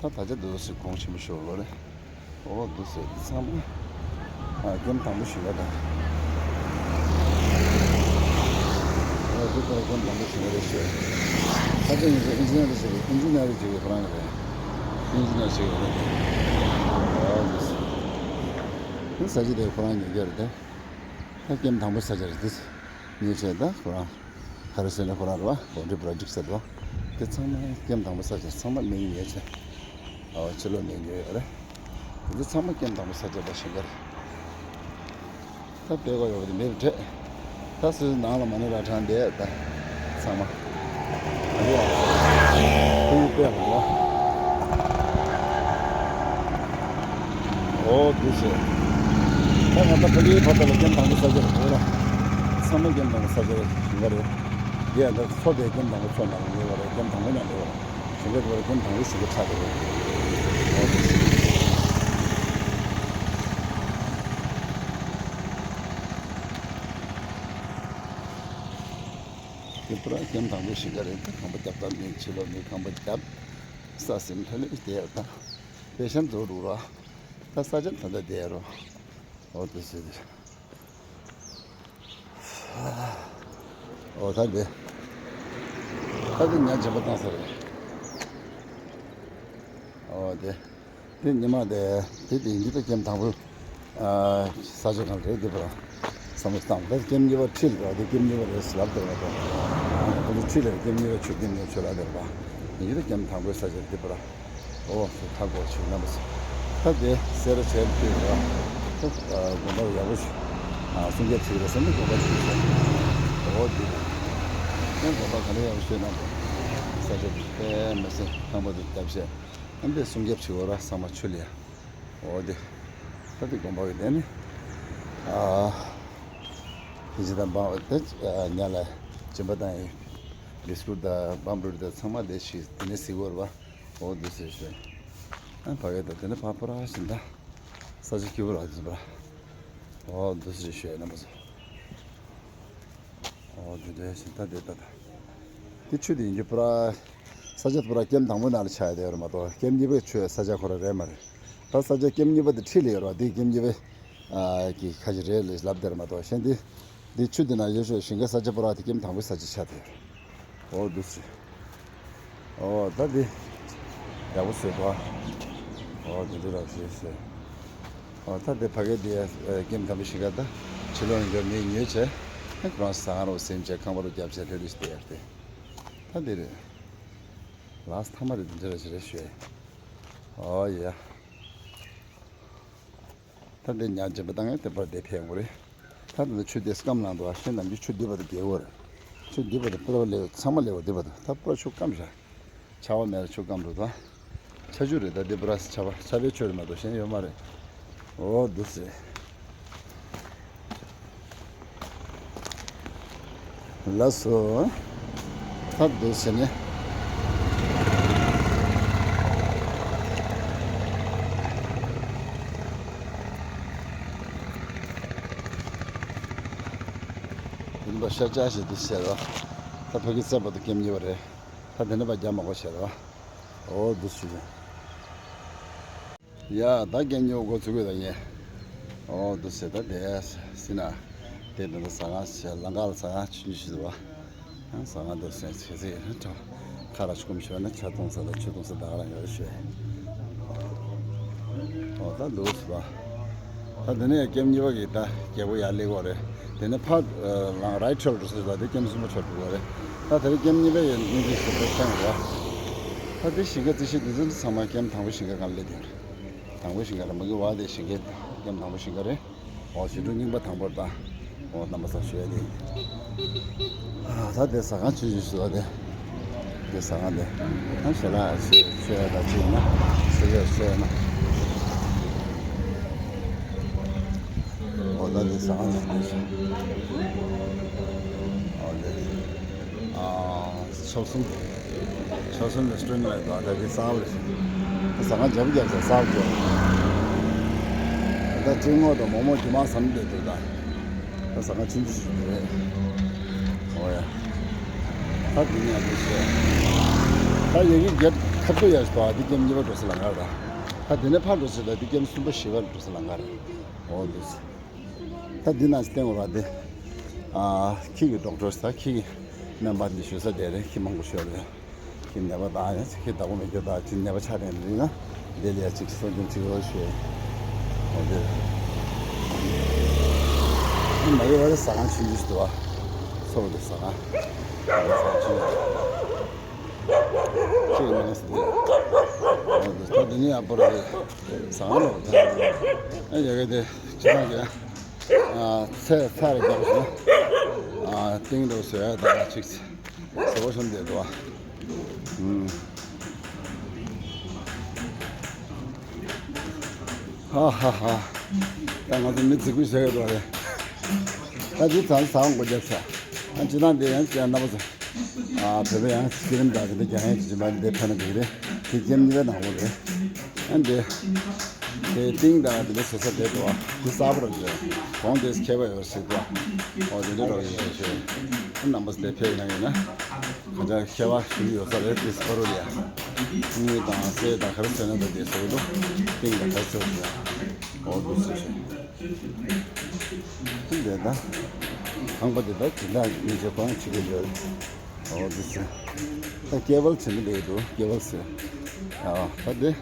བ། ད་ད་ཆ་འདི་ཚེ་གོང་ཆེན་པོ་ཤོར་ལོ་རེད། འོ་འདུག་ཟེར་འདི་ཚང་མ། ཨ་ཀེམ་དང་པོ་ཞིག་ལ་དང་། འོ་འདི་ལྟར་ཀེམ་དང་པོ་ཞིག་ལ་རེད་ཤོད། ཁ་ཆེ་ངེས་ཀྱི་ཨིན་ཇི་ནི་ཡར་ཞིག་གི་ཨིན་ཇི་ནི་ཡར་ཞིག་གི་ཁོ་རང་གི་རེད། ཨིན་ཇི་ནི་ཡར་ཞིག་གི་རེད། འོ་འདུག་ཟེར། འདི་ས་ཆ་དེ་ཁོ་རང་ཉོ་རྒྱུ་རེད་དེ། ད་ཀེམ་དང་པོ་ས་ཆ་རེད་འདི། ཉེ་ཆར་ད་ཁོ་རང་ག་རེ་ཟེར་ན་ཁོ་རང་རེད་བ། གོ་འདྲི་པྲོ་ཇེཀ་ཟེར་བ། དེ་ཚང་མ་ཀེམ་དང་པོ་ས་ཆ་ཚང་མ་མི་ཉེ་ཆར། ཨོ་ཕྱི་ལོགས་ནས་ཉོས་ཡོད་རེད། དེ་ཚོ་ཚང་མ་ཀེམ་དང་པོ་ས་ཆ་ད་ཞིང་ཁར། ད་དཔེ་གོ་ཡོད་པ་དེ་མེད་པ་འདྲ། ད་སུ་ནང་ལ་མ་ནི་ར་དྲངས་བསྡད་ད། ཚང་མ། ཨ་ནི་ར། ཁོ་ཡི་དཔེ་མ་གོ། ཨོ་དེ་ཟེར། ད་ང་ད་ཕ་གིའི་བར་དུ་ལ་ཀེམ་དང་པོ་ས་ཆ་རེད་གོ་ལ། ཚང་མ་ཀེམ་དང་པོ་ས་ཆ་རེད་ཞིང་ཁ་རེད། དེ་ཡང་ད་མཚོ་དེ་ཀེམ་དང་པོ་མཚོ་ནང་ལ་ཉེ་བ་རེད། ཀེམ་དང་པོ་ནང་ཉེ་བ་རེད། ཞིང་ཁ་དེ་བར་ཀེམ་དང་པོ་ཞིང་ཁ་ཆགས་འདུག་དེ་པུ་ར་ཀེམ་དང་པོ་ཞིག་ག་རེད། ད་ཁང་པ་རྒྱབ་ཐབས་མེད། ཕྱི་ལོགས་ནས་ཁང་པ་རྒྱབ། ས་སེམས་ཐ་ལེ་དེ་ད་པེ་ཤན་རྫོགས་འགྲོ་ར། ད་ས་ཆ་ད་ལྟ་བསྡད་རོ། ཨོ་དེ་ཟེར་དེ། ཨོ་ད་དེ། ད་དེ་ཉ་འཇམ་པོ་བཏང་ས་རེད། ཨོ་དེ། དེ་ཉི་མ་དེ་དེ་དེ་ཡིན་གྱི། ད་ཀེམ་དང་པོ་ས་ཆ་གང་རེད་དེ་པར་བསམ་བློ་བཏང་། ད་ཀེམ་གཉིས་པ་ཁྲིད་ལ་དེ་ཀེམ་གཉིས་པ་རེད་ལབ་དེ་བ་དང་། ཁོ་ཚོ་ཁྲིད་ལ་ཀེམ་གཉིས་པ་ཆུ་ཀེམ་གཉིས་པ་ཆུ་ལ་དེ་བ་ཡིན་གྱི། ད་ཀེམ་དང་པོའི་ས་ཆ་དེ་པར། ཨོ་ཁ་གོ་ཆུ་རྣམ་པ་ཚོ། ད་དེ་སེ་ར་བྱས་ཏེ་བ་ད་དགོན་པ་ཡག་པོ་ཞིག་སྲུང་སྐྱོབ་བྱེད་ཀྱི་རེད་བསམ་ནས་དགོན་པ་ཞིག་བྱས། ཨོ་དེ་ད་དགོན་པ་ག་ལ་ཡག་པོ་ཞིག་གནང་དགོས། ས་ཆ་དེ་དཔེ་མི་སྲིད་ཁང་པ་དེ་བརྒྱབ་བྱས། ཨ་འདི་སྲུང་སྐྱོབ་བྱེད་དགོས་ར། ཚང་མ་ཆུ་ལ་ཡ། འོ་དེ། ད་དེ་དགོན་པ་གི་དེ་ནི། ཨ། ཕི་ཇི་དང་བང་དེ་ཉ་ལ་སྦྱིན་པ་བཏང་ཡིན། བི་སི་ཀུཊ་དང་བང་བུ་རི་དང་ཚང་མ་དེ་ཞིག་དེ་ནས་གཟིགས་དགོས་ར་བ། འོ་དེ་ཟེར་ཞོད། ཨ་ཕ་གི་ད་དེ་ནི་ཕ་པ་ར་ཞིག་ད། ས་ཆ་སྐྱིད་པོ་ར་ཟིན་པ་ར། འོ་དེ་ཟེར་ཞོད་རྣམ་པ་ཚོ། ཨོ་དེ་འདྲའི་ཞིག་ད་དེ་ད་ད། དེ་ཆུ་དེ་ཡིན་གྱི་པུ་ར། ས་ཆ་དེ་པུ་ར་ཀེམ་དང་པོའི་ནང་ལ་ཆགས་ཡ་དེ་ཡོད་རེད་མ་གཏོགས། ཀེམ་གཉིས་པའི་ཆུ་ས་ཆ་ཁོ་ར་རེད་མ་རེད། ད་ས་ཆ་ཀེམ་གཉིས་པ་དེ་འཁྲིས་ལ་ཡོད་རེད་བ། དེ་ཀེམ་གཉིས་པའི་ཨ་གི་ཁ་ཤས་རེད་ལབ་དེ་རེད་མ་གཏོགས། གཞན་དེ་དེ་ཆུ་དེ་ནང་ཡོད་ཤོད་ཞིང་ཁའི་ས་ཆ་པུ་ར་དེ་ཀེམ་དང་པོའི་ས་ཆ་ཆགས་དེ་ཡོད་རེད། ཨོ་འདུག་སེ། ཨོ་ད་འདི་ཡག་པོ་བཟོས་འདུག་ཨ། ཨོ་འདི་འདི་རག་ཞེས་ཟེར། ཨོ་ད་འདི་ཕ་གི་འདི་ཀེམ་དང་པོ་ཞིག་ག་ད་ཕྱི་ལོགས་ནས་མི་ཉོས་བྱས། ཁོ་རང་ཟ་ཁང་རོགས་སེམས་བྱས་ཁང་པ་རོགས་རྒྱབ་བྱས་ལྷོད་ལྷོད་ཞིག་བསྡད་ཡར་ཏེ། ད་འདི་རེད། ལགས་ཐ་མ་རེད། འདི་འདྲ་རེད་ཞེས་རེད་ཞུས། ཨོ་ཡ། ད་འདི་ཉག་ཅན་པ་བཏང་ཡང་དེ་པར་དེ་ཕན་དགོས་རེད། ད་འདི་ཆུ་དེ་སྐམ་ལངས་འདུག་ཨ། ཤེས་ནམ་རྒྱུན་ཆུ་འདི་བར་དུ་རྒྱལ་བོ་རེད། ཆུ་འདི་བར་དུ་པུ་ར་ལེ་ཚང་མ་ལེ་བ་འདི་བར་དུ་ད་པུ་ར་ཆུ་སྐམ་ཤག་ཆར་པ་མེད་ལ་ཆུ་སྐམ་འགྲོ་ད། ཆར་ཆུ་རེད། ད་འདི་པུ་ར་ཆར་པ་ཆར་པའི་ཆུ་རེད་མ་གཏོགས་གཞན་ཡོད་མ་རེད། འོ་འདུག་སེ། ལགས་སོ། ད་འདུག་ཟེར་ནས། དེ་ནི་པ་ཤར་ལྕགས་ཞེས་འདི་ཟེར་བ། ད་ཕ་གི་རྩེ་བར་དུ་ཀེམ་གཉིས་པ་རེད། ད་དེ་ནི་པ་རྒྱ་མ་གོ་ཟེར་བ། འོ་འདུག་ཟེར་ནས། ཡ་ད་རྒན་ཉོ་འགོ་ཚུགས་དགོས་ད་ངས། ཨོ་འདུག་སེ་ད་དེ་སི་ན། དེ་འདི་ཟ་ཁང་ཞེས་ལང་ཀ་ལ་ཟ་ཁང་ཆུང་ཆུང་ཞིག་འདུག་བ། ཟ་ཁང་འདུག་སེ་ཚེ་ཚེ་ཁ་ལ་ཆུ་ཁུམ་ཞོན་ན་ཆ་གཏོང་ས་ད་ཆུ་གཏོང་ས་ད་ག་རང་ཡོད་ཞེས། ཨོ་ད་འདུག་སེ་བ། ད་དེ་ནས་ཀེམ་གཉིས་པ་གི་ད་རྒྱལ་པོ་ཡར་སླེབས་ཀྱི་ཡོད་རེད། དེ་ནས་ཕར་ལང་རའི་ཊི་རེལ་འགྲོ་ས་ཞིག་ད་དེ་ཀེམ་གསུམ་པ་ཆགས་འགྲོ་གི་ཡོད་རེད། ད་དེ་རིང་ཀེམ་གཉིས་པའི་ཡོད་ནི་འདི་ཞིག་ད་ཤང་རེད། ད་དེ་ཞིང་ཁ་རྩིས་ཞིབ་འདི་ཚོ་ཚང་མ་ཀེམ་དང་པོ་ཞིང་ཁ་སྒང་སླེབས་དེ་རེད། དང་པོ་ཞིང་ཁ་རེད། མ་གི་བ་དེ་ཞིང་ཁའི་ཀེམ་དང་པོ་ཞིང་ཁ་རེད། འོ་ཞིང་འབྲོག་རྙིང་པ་དང་པོར་ད། འོ་རྣམ་པ་ཚོ་ཞུ་ཡ་དེ་ཡིན། ཨ་ད་དེ་ཟ་ཁང་ཆུང་ཆུང་ཞིག་འདུག་དེ། དེ་ཟ་ཁང་དེ། ཨ་ཞལ་ལག་ཞིག་མཆོད་ཡ་ད་ཅིག་ཡིན་ན། ཟས་ཡ་མཆོད་ཡ་ན། འོ་ད་དེ་ཟ་ཁང་ཞིག་འདུག་འོ་དེ། ཨ་ཆོལ་གསུམ། ཆོལ་གསུམ་རེ་སི་ཊོ་རན་ཊི་ལ་འདུག་ད་དེ་གསར་པ་རེད། ད་ཟ་ཁང་རྒྱབ་རྒྱབ་ཟེར་གསར་པ་འདུག་ད་ཅིག་སྔོན་དུ་མོག་མོག་རྒྱུ་མ་ཟ་ནས་བསྡད་འདུག་ད། ད་ཟ་ཁང་ཆུང་ཆུང་ཞིག་རེད། འོ་ཡ། ད་འདི་ནས་འདི་བྱས། ད་ཡ་གི་རྒྱབ་ཁ་ཐུག་ཡ་ཞིག་འདུག་ཨ་འདི་ཀེམ་གཉིས་པ་འགྲོ་ས་ལ་ངར་ད། ད་འདི་ནས་ཕར་འགྲོ་ས་ད་འདི་ཀེམ་གསུམ་པ་བཞི་པ་འགྲོ་ས་ལ་ངར། འོ་འདི་བྱས། ད་འདི་ནང་བསྟན་འོ་ར་འདི། ཨ་ཁྱི་གི་ཌོག་ཊར་ད་ཁྱི་གི་སྨན་པ་འདི་ཞུ་ས་དེ་རེད། ཁྱི་མང་པོ་ཤོར་རེད། ཁྱི་ནད་པ་དང་ཡང་ཅིག་ཁྱི་བདག་པོ་མེད་རྒྱུ་དང་ཅིག་ནད་པ་ཆགས་བསྡད་འདི་ན་འདི་ལ་ཡ་ཅིག་གསོ་སྐྱོང་ཅིག་རོགས་ཞུ། འོ་འདི་རེད། འདི་མ་གི་བ་རེད། ཟ་ཁང་ཆུང་ཆུང་ཞིག་འདུག་ཨ། ཚོགས་འདུ་ཟ་ཁང་། ཅིག་ནང་སྲིད་དེ། ད་འདི་ནས་ཡག་པོ་རེད། ཟ་ཁང་ལོག་ད། ཨ་ཡ་གི་དེ་ཅི་ཐང་གི། ཨ་ཚེ་ཚ་རེ་རྒྱབ་སོང་། ཨ་ཏིང་རུ་བཟོས་ཡ་ད་ཅིག་ཟེར་བ་བྱུང་བསྡད་འདུག་ཨ། ཨུམ། ཧ་ཧ་ཧ། ད་ང་ཚོ་མི་རྫིག་པོ་བྱེད་ཀྱི་འདུག་རེད། ད་འདི་ཚང་ཟ་ཁང་སྒོ་བརྒྱབ་ཤག་ཨ་སྤྱི་བཏང་འདི་ཡང་ཅི་ཡང་རྣམ་པ་ཚོ། ཨ་བོད་པ་ཡང་སྐྱིད་རིམ་དང་དེ་འདྲ་རྒྱག་ཡང་ཅི་མ་འདི་ཕན་ན་འགྲིག་རེད། དེ་ཀེམ་གཉིས་པའི་ནང་ལོགས་རེད། ཨ་འདི། དེ་ཏིང་དང་དེ་འདྲ་བཟོ་ས་དེ་འདུག་ཨ། དེ་གསར་པ་རང་བཟོས། གོང་དེ་མཁས་པ་ཡོད་ཟེར་འདུག་ཨ། ཨོ་དེ་འདྲ་རང་ཡོད་ཟེར། ཨ་རྣམ་པ་ཚོ་དེ་ཕེབས་གནང་ཡོད་ན། གང་ལྟར་མཁས་པ་ཞིག་ཡོད་ས་རེད་དེ་ཕ་རོལ་ལ་ཡ། དངུལ་དང་གསེར་དང་ག་རེ་ཟེར་ན་ད་དེ་ཟེར་གི་འདུག་ཏིང་དང་ག་རེ་ཟེར་གི་འདུག་ཨོ་འདུག་ཟེར་ཞེས། འདི་ད། ཁང་པ་འདི་ད་ཇི་འདྲ་མི་བྱེད་གོང་བྱེད་ཀྱི་ཡོད། ཨོ་འདུག་ཟེར། ད་སྐྱེ་བལ་བྱེད་ནི་འདི་འདུག་སྐྱེ་བལ་ཟེར། ཨ་ད་འདི།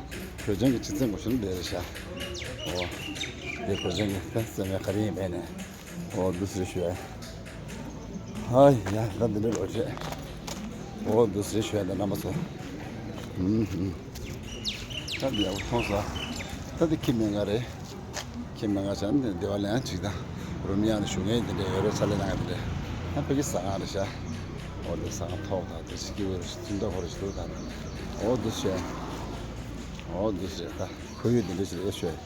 བོད་ལྗོངས་ཀྱི་སྤྱི་ཚན་གོ་ཤུལ་འདི་རེད་ཤག་ཨོ། འདི་བོད་ལྗོངས་ཀྱི་ད་སེམས་ཡ་ག་རེ་ཡིན་པས་ནས། ཨོ་འདུག་ཟེར་ཞུ་ཡ། ཧ་ཡ་ད་འདི་འདྲ་ལོ་རྒྱུས། ཨོ་འདུག་ཟེར་ཞུ་ཡ་ད་རྣམ་པ་ཚོ། ཧུམ་ཧུམ། ད་འདི་ཡག་པོ་མཐོང་སོང་། ད་འདི་ཁྱིམ་མེད་ང་རེད། ཁྱིམ་མེད་ང་བྱ་འདི་འདི་བ་ལ་ཡང་ཅིག་དང་། རུམ་ཡང་ནས་ཞུ་ངེས་འདི་འདྲ་ཡོད་རེད་ས་ལེ་ནང་འདི་འདྲ། ད་ཕ་གི་ཟ་ཁང་རེད་ཤག་ཨོ་འདི་ཟ་ཁང་ཐོག་དང་དེ་ཞིག་གི་བར་ཞིག་ཙུམ་ད་ཧོ་རེ་ཞིག་འདུག་ད། ཨོ་འདི་ཞེས། ཨོ་འདི་ཞེས་ད་ཁོར་ཡུག་འདི་འདྲ་ཞིག་རེད་ཞོས།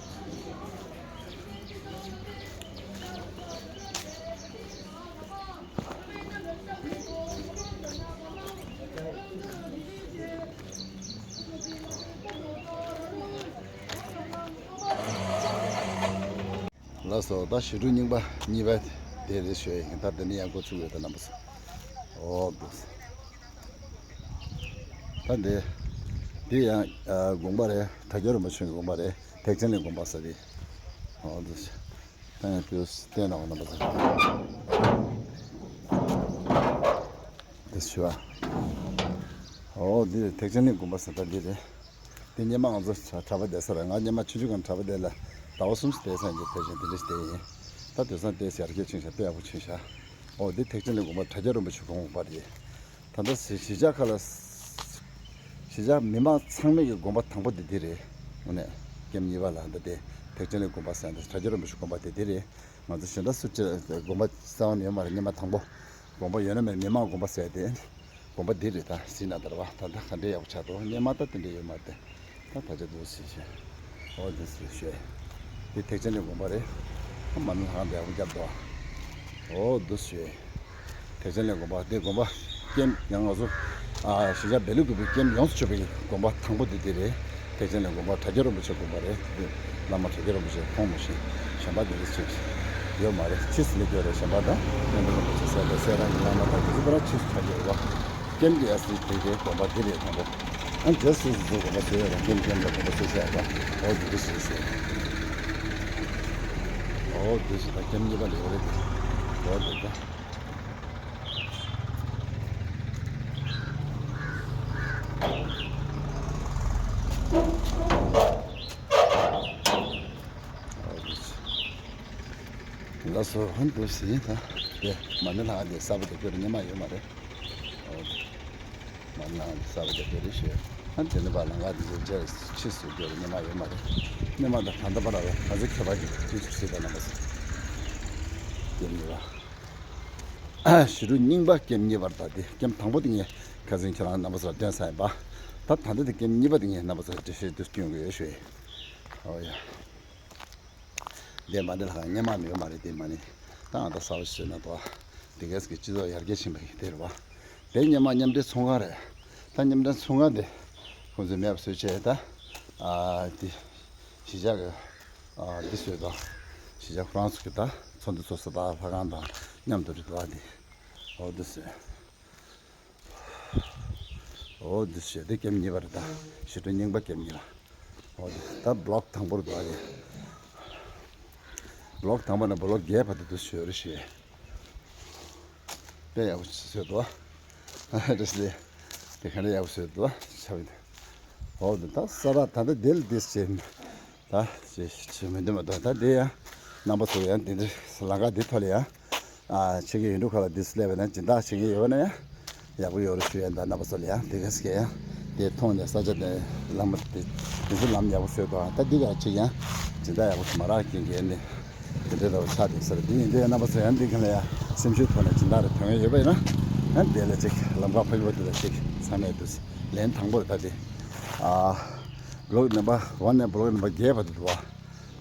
ལགས་སོ། ད་ཞི་ཁྲོ་རྙིང་པ་གཉིས་པ་དེ་རེད་ཞུ་ཡ་ཡིན། ད་དེ་ནས་ཡང་འགོ་ཚུགས་ཡོད་ད་རྣམ་པ་ཚོ། ཨོ་འདུག་ད་འདི། འདི་ཡང་ཨ་དགོན་པ་རེད། དྲ་རྒྱ་རིན་པོ་ཆེའི་དགོན་པ་རེད། ཐེག་ཆེན་གླིང་དགོན་པ་ཟེར་དེ། ཨོ་འདུག་ད་ཡང་དུས་བསྟན་ནའོ་རྣམ་པ་ཚོ། འདི་ཞུ་བ། ཨོ་འདི་ཐེག་ཆེན་གླིང་དགོན་པ་ཟེར་ད་འདི་རེད། དེ་སྔོན་མ་ང་ཚོ་གྲྭ་པ་བསྡད་ས་རེད། ང་སྔོན་མ་ཆུང་ཆུང་སྒང་གྲྭ་པ་བསྡད་ལ་ཟླ་བ་གསུམ་བསྡད་ས་ཡིན་གྱི་དེ་བཞིན་དེ་འདྲ་ཞིག་བསྡད་ཡིན། ད་དེང་སང་དེ་ཡར་རྒྱས་ཕྱིན་ཤག་དཔེ་ཡག་པོ་ཕྱིན་ཤག་ཨོ་འདི་ཐེག་ཆེན་གླིང་དགོན་པ་དྲ་རྒྱ་རིན་པོ་ཆེ་དགོན་པ་རེད། ད་ལྟ་གཞིས་ཆགས་ཁག་ལ། གཞིས་ཆགས་མི་མང་ཚང་མའི་གི་དགོན་པ་དང་པོ་འདི་འདི་རེད། དངོས་གནས་ཀེམ་གཉིས་པ་ལ་ད་དེ་ཐེག་ཆེན་གླིང་དགོན་པ་ཟེར་ཡ་འདི་དྲ་རྒྱ་རིན་པོ་ཆེ་དགོན་པ་དེ་འདི་རེད། ང་ཚོ་གཞན་དག་སུ་གཅིག་དགོན་པ་གསར་བ་ནས་ཡོད་མ་རེད། སྔོན་མ་དང་པོ་དགོན་པ་ཡོད་ན་མེད་མི་མང་དགོན་པ་ཟེར་ཡ་དེ། དགོན་པ་འདི་རེད། ད་གཟིགས་ན་ད་ར་བ་ད་ལྟ་ག་འདྲའི་ཡག་པོ་ཆགས་འདུག་སྔོན་མ་ད་དེ་འདྲ་ཡོད་མ་རེད་དེ། ད་ད་ཆ་འདུག་སེ་བྱས། ཨོ་འདུག་སེ་བྱས། འདི་ཐེག་ཆེན་གླིང་དགོན་པ་རེད། ཨ་མ་ཎི་ལྷ་ཁང་འདི་ཡག་པོ་བརྒྱབ་འདུག་ཨོ་འདུག་སེ་བྱས། ཐེག་ཆེན་གླིང་དགོན་པ་འདི་དགོན་པ་ཀེམ་ཡང་ང་ཚོ་ཨ་གཞིས་ཆགས་བེ་ལུ་ཀུ་པའི་ཀེམ་ཡོངས་སུ་གཅོད་པའི་དགོན་པ་དང་པོ་འདི་འདི་རེད། ཐེག་ཆེན་གླིང་དགོན་པ་དྲ་རྒྱ་རིན་པོ་ཆེ་དགོན་པ་རེད། འདི་བླ་མ་དྲ་རྒྱ་རིན་པོ་ཆེ་ཁོང་མ་གཞི་གཞན་པ་འདི་འདྲ་ཅིག་ཡོད་མ་རེད། ཕྱིས་སུ་སླེབས་ཡོད་རེད། གཞན་པ་དང་མཉམ་དུ་རིན་པོ་ཆེ་ཟེར་ཏེ་སེ་ར་གི་བླ་མ་དང་དེ་ཚོ་པར་ཕྱིས་སུ་ཆགས་ཡོད་རེད་བ། ཀེམ་གྱི་ཨ་སི་དེ་གའི་དགོན་པ་འདི་རེད་དང་པོ། ཨ་རྗེས་སུ་སུ་དགོན་པ་བཟོས་ཡོད་རེད། ཀེམ་ཀེམ་ལ་དགོན་པ་བཟོས་ཤག་ཡོད་པ། འོ་འདི་འདྲ་ཞིག་ཟེར། འོ་འདི་ཞིག་དང་ཀེམ་གཉིས་པ་ལ་ཡོད་རེད་དེ། འོ་འདི་ལྟ། ལགས་སོ། ཧན་དུ་ཟིན་ད། དེ་མ་ཎི་ལྷ་དེ་གསར་པ་དེ་ཁྱོད་རང་སྔོན་མ་ཡོད་མ་རེད། ཨོ། མ་ཎི་ལྷ་དེ་གསར་པ་དེ་ཁྱོད་རེད་ཤེས། ཧན་དེ་ནི་བ་ལང་ཀ་དེ་ཚོ་རྗེས་ཕྱིས་སུ་ཁྱོད་རང་སྔོན་མ་ཡོད་མ་རེད། སྔོན་མ་དང་ད་ལྟ་བར་ལ་ང་ཚོ་ཁྱད་པར་གྱི་ཅི་ཞིག་ཟེར་ད་ན་མ་ཟེར། དེ་ནི་བ། ཞི་ཁྲོ་རྙིང་པ་ཀེམ་གཉིས་པར་ད་དེ་ཀེམ་དང་པོ་དེ་ངས་ཁ་སང་ཁྱེད་རང་རྣམ་པ་ཚོར་སྟོན་ས་ཡིན་པ། ད་ད་ལྟ་དེ་ཀེམ་གཉིས་པ་དེ་ངས་རྣམ་པ་ཚོར་འགྲེལ་བཤད་དུ་སྐྱོན་དགོས་ཡོད་ཞུ་ཡིན། ཨོ་ཡ། དེ་མ་ཎི་ལྷ་ཁང་སྔོན་མ་ཡོད་མ་རེད། དེ་མ་ཎི་ད་ང་ད་གསར་པ་ཞིག་བཟོས་ན་དོ། དེ་གས་ཀྱི་སྤྱི་ཚོགས་ཡར་རྒྱས་ཕྱིན་པ་ཡིན་དེ་རེད་བ། དེ་སྔོན་མ་མཉམ་འབྲེལ་ཚོང་ཁང་རེད། ད་མཉམ་འབྲེལ་ཚོང་ཁང་དེ་ཁོང་ཚོས་མེད་པ་བཟོས་བྱས་ད། ཨ་དེ་གཞིས་ཆགས་ཀྱི་ཨ་འདི་བཟོས་དང་། གཞིས་ཆགས་ཁོ་རང་ཚོ་གི་ད་ཚོགས་འདུ་ཚོགས་ས་དང་ལྷ་ཁང་དང་མཉམ་དུ་རེད་དོ། ཨ་དེ་ཨོ་འདི་བཟོས། ཨོ་འདི་བྱས་ཏེ་ཀེམ་གཉིས་པ་རེད་ད། ཞི་ཁྲོ་རྙིང་པ་ཀེམ་གཉིས་པ། ཨོ་འདི་ད་བློག་དང་པོར་འདུག་ཨ་རེད། བློག་དང་པོ་ནས་བློག་བརྒྱད་བར་དུ་འདུག་ཞུ་རེ་ཞུས། དཔེ་ཡག་པོ་བཟོས་འདུག་ཨ། རེད་ཟེར། དེ་ག་འདྲ་ཡག་པོ་བཟོས་འདུག་ཨ། ཆ་བི་འདུག་ཨོ་འདི་ད་ས་ར་ད་ལྟ་དེ་ལ་འདི་བྱས། ད་ཅི་ཅི་མི་འདུག་མ་གཏོགས་ད་འདི་ཡང་རྣམ་པ་ཚོ་ཡང་འདི་འདྲ་ལམ་ཁ་འདི་ཐོག་ལ་ཡང་ ཨ་ཆེ་གེ་ཡུལ་གྲུ་ཁ་ལ་འདི་སླེབས་པ་ན་སྦྱིན་བདག་ཆེ་གེ་ཡོད་པ་ན་ཡང་ཡག་པོ་ཡོད་རེད་ཞུ་ཡ། ད་རྣམ་པ་ཚོ་ལ་ཡང་དེ་ག་སྐད་ཡང་དེ་མཐོང་ནས་ས་ཆ་དེ་ལམ་དེ་དེ་ཚོ་ལམ་ཡག་པོ་བཟོས་འདུག་ད་འདི་ག་ཅིག་ཡང་སྦྱིན་བདག་ཡག་པོ་ཞིག་མ་རག་གིན་གེ་ནས་དེ་འདྲའི་འདྲ་བོ་ཆགས་བསྡད་ས་རེད། དེ་ཡིན་དུས་རྣམ་པ་ཚོ་ཡང་འདི་ག་ལ་ཡང་སེམས་ཤུགས་ཐོག་ནས་སྦྱིན་བདག་རེ་ཐོན་ཡ་ཡོད་པ་ཡིན་ན་ཡང་དེ་ལ་ཅིག་ལམ་ཁ་ཕ་གི་བ་དེ་ལ་ཅིག་ཚང་མས་འདུག་ལན་དང་པོ་རེད། ད་དེ་ཨ་བི་ལོག་ནམ་པར་ཝན་ནས་བི་ལོག་ནམ་པར་བརྒྱད་བར་དུ་འདུག་བ།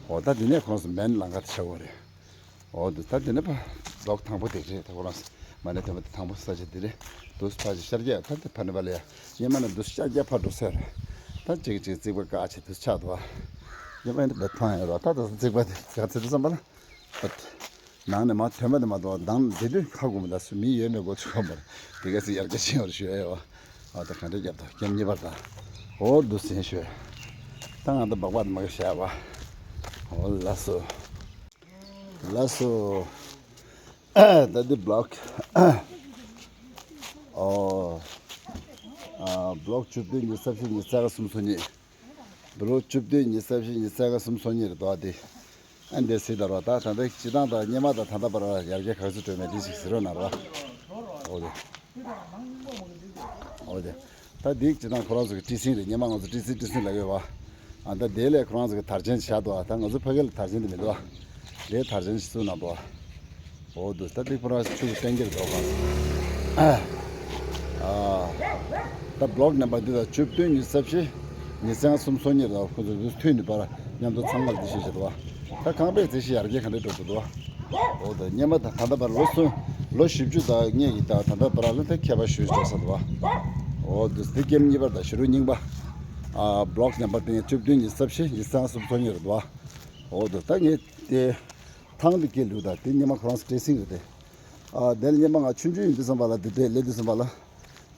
འོ་ད་དེ་ནས་ཁོང་ཚོ་མེན་ལམ་ཁ་དེ་ཆགས་ཡོད་རེད། འོ་འདུག་ད་དེ་ནས་ཕ་བི་ལོག་དང་པོ་དེ་རེད། ད་ཁོ་རང་མ་ཎི་དེ་མ་དེ་དང་པོ་ས་ཆ་དེ་རེད། འདུག་ཕ་ཅིག་ཤར་རྒྱག་ད་དེ་ཕ་ནི་པ་ལ་ཡ་སྙེ་མ་ན་འདུག་ཤར་རྒྱག་ཕ་འགྲོ་ས་རེད། ད་ཅིག་ཅིག་རྩིག་པ་བཀག་བྱས་འདུག་ཆགས་འདུག་བ། སྙེ་མ་ཡིན་ད་བེད་ཐང་ཡོད་རོགས། ད་ད་རྩིག་པ་དེ་ག་ཚོད་དུ་བསམ་པ་ལ་ད་ནང་ནས་མ་ཐོན་པ་དེ་མ་གཏོགས་ནང་དེ་དུས་ཁ་སྒོ་མ་ད་སུ་མི་ཡོད་མེད་གོ་ཆུ་ཁ་མར་དེ་ག་ཚོད་ཡར་རྒྱས་ཕྱིན་བར་ཞུ་ཡ་ཡོད་བ། འོ་ད་ག་འདྲ་རྒྱབ་ད་ཀེམ་གཉིས་པར་ད་འོ་འདུག་ཟིན་ཞུ། ད་ང་ད་སྦག་སྦག་དེ་མ་གི་བྱས་བ། འོ་ལགས་སོ། ལགས་སོ། ད་འདི་བི་ལོག་ཨོ། ཨ་བི་ལོག་བཅུ་བདུན་ཉི་ཤུ་རྩ་བཞི་ཉི་ཤུ་རྩ་ལྔ་སུམ་ཅུ་སོ་གཉིས། བི་ལོག་བཅུ་བདུན་ཉི་ཤུ་རྩ་བཞི་ཉི་ཤུ་རྩ་ལྔ་སུམ་ཅུ་སོ་གཉིས་རེད་དོ། ཨ་འདི་ཨ་འདི་སྲིད་ད་རོ། ད་ད་ལྟ་སྤྱི་བཏང་དང་སྙེ་མ་དང་ད་ལྟ་བར་ཡར་རྒྱས་ག་ཚོད་འགྲོ་མེད་འདི་ཞིག་ཟེར་རོ་ན་རོ། ཨོ་དེ། ཨོ་དེ། ད་འདི་སྤྱི་བཏང་ཁོ་རང་ཚོ་གི་ཏི་སིང་རེད། སྙེ་མ་ང་ཚོ་ཏི་སིང་ཏི་སིང་ལབ་ཡོད་བ། ཨ་ད་དེ་ལས་ཁོ་རང་ཚོ་གི་དར་ཆེན་བཞག་འདུག་ད་ང་ཚོ་ཕ་གི་ལ་དར་ཆེན་དེ་མི་འདུག་བ། དེའི་དར་ཆེན་ཞིག་བཙུགས་གནང་འདུག་བ། ཨོ་འདུག་ད་འདི་ཁོ་རང་ཆུ་གི་ཊེང་ཀི་རེད་འདུག་ག་ཨ། ད་བི་ལོག་ནམ་པར་འདི་དང་བཅུ་བདུན་ཉི་ཤུ་རྩ་བཞི་ཉི་ཤུ་རྩ་ལྔ་སུམ་ཅུ་སོ་གཉིས་རེད་འདུག་ཁོ་ཚོ་འདུག་མཐུད་ནས་པར་མཉམ་དུ་ཚང་མར་འདི་བྱེད་བྱེད་འདུག་བ། ད་ཁང་པའི་རྩིས་གཞི་ཡར་རྒྱས་ག་འདྲ་འགྲོ་འདུག་འདུག་བ། ཨོ་ད་སྙེ་མ་ད་ད་ལྟ་བར་ལོ་གསུམ་ལོ་བཞི་བཅུ་དང་ལྔ་ཡི་ད་ད་ལྟ་བར་ལ་ད་ཁྱད་པར་ཞུས་བྱས་ས་འདུག་བ། ཨོ་འདུག་འདི་ཀེམ་གཉིས་པ་དང་ཞི་ལུ་རྙིང་པ། ཨ་བི་ལོག་ནམ་པར་དེ་བཅུ་བདུན་ཉི་ཤུ་རྩ་བཞི་ཉི་ཤུ་རྩ་ལྔ་སུམ་ཅུ་སོ་གཉིས་རེད་འདུག་བ། ཨོ་འདུག་ད་ངས་དེ། ཐང་དེ་སྐྱེལ་འདུག་ད་དེ་སྙེ་མ་ཁོ་རང་ཚོ་ཊི་སིང་རེད་དེ། ཨ་དེ་ལ་སྙེ་མ་ང་ཆུང་ཆུང་ཡིན་དུས་ཙམ་པ་ལ་དེ་འདྲས་སླེབས་དུས་ཙམ་པ་ལ་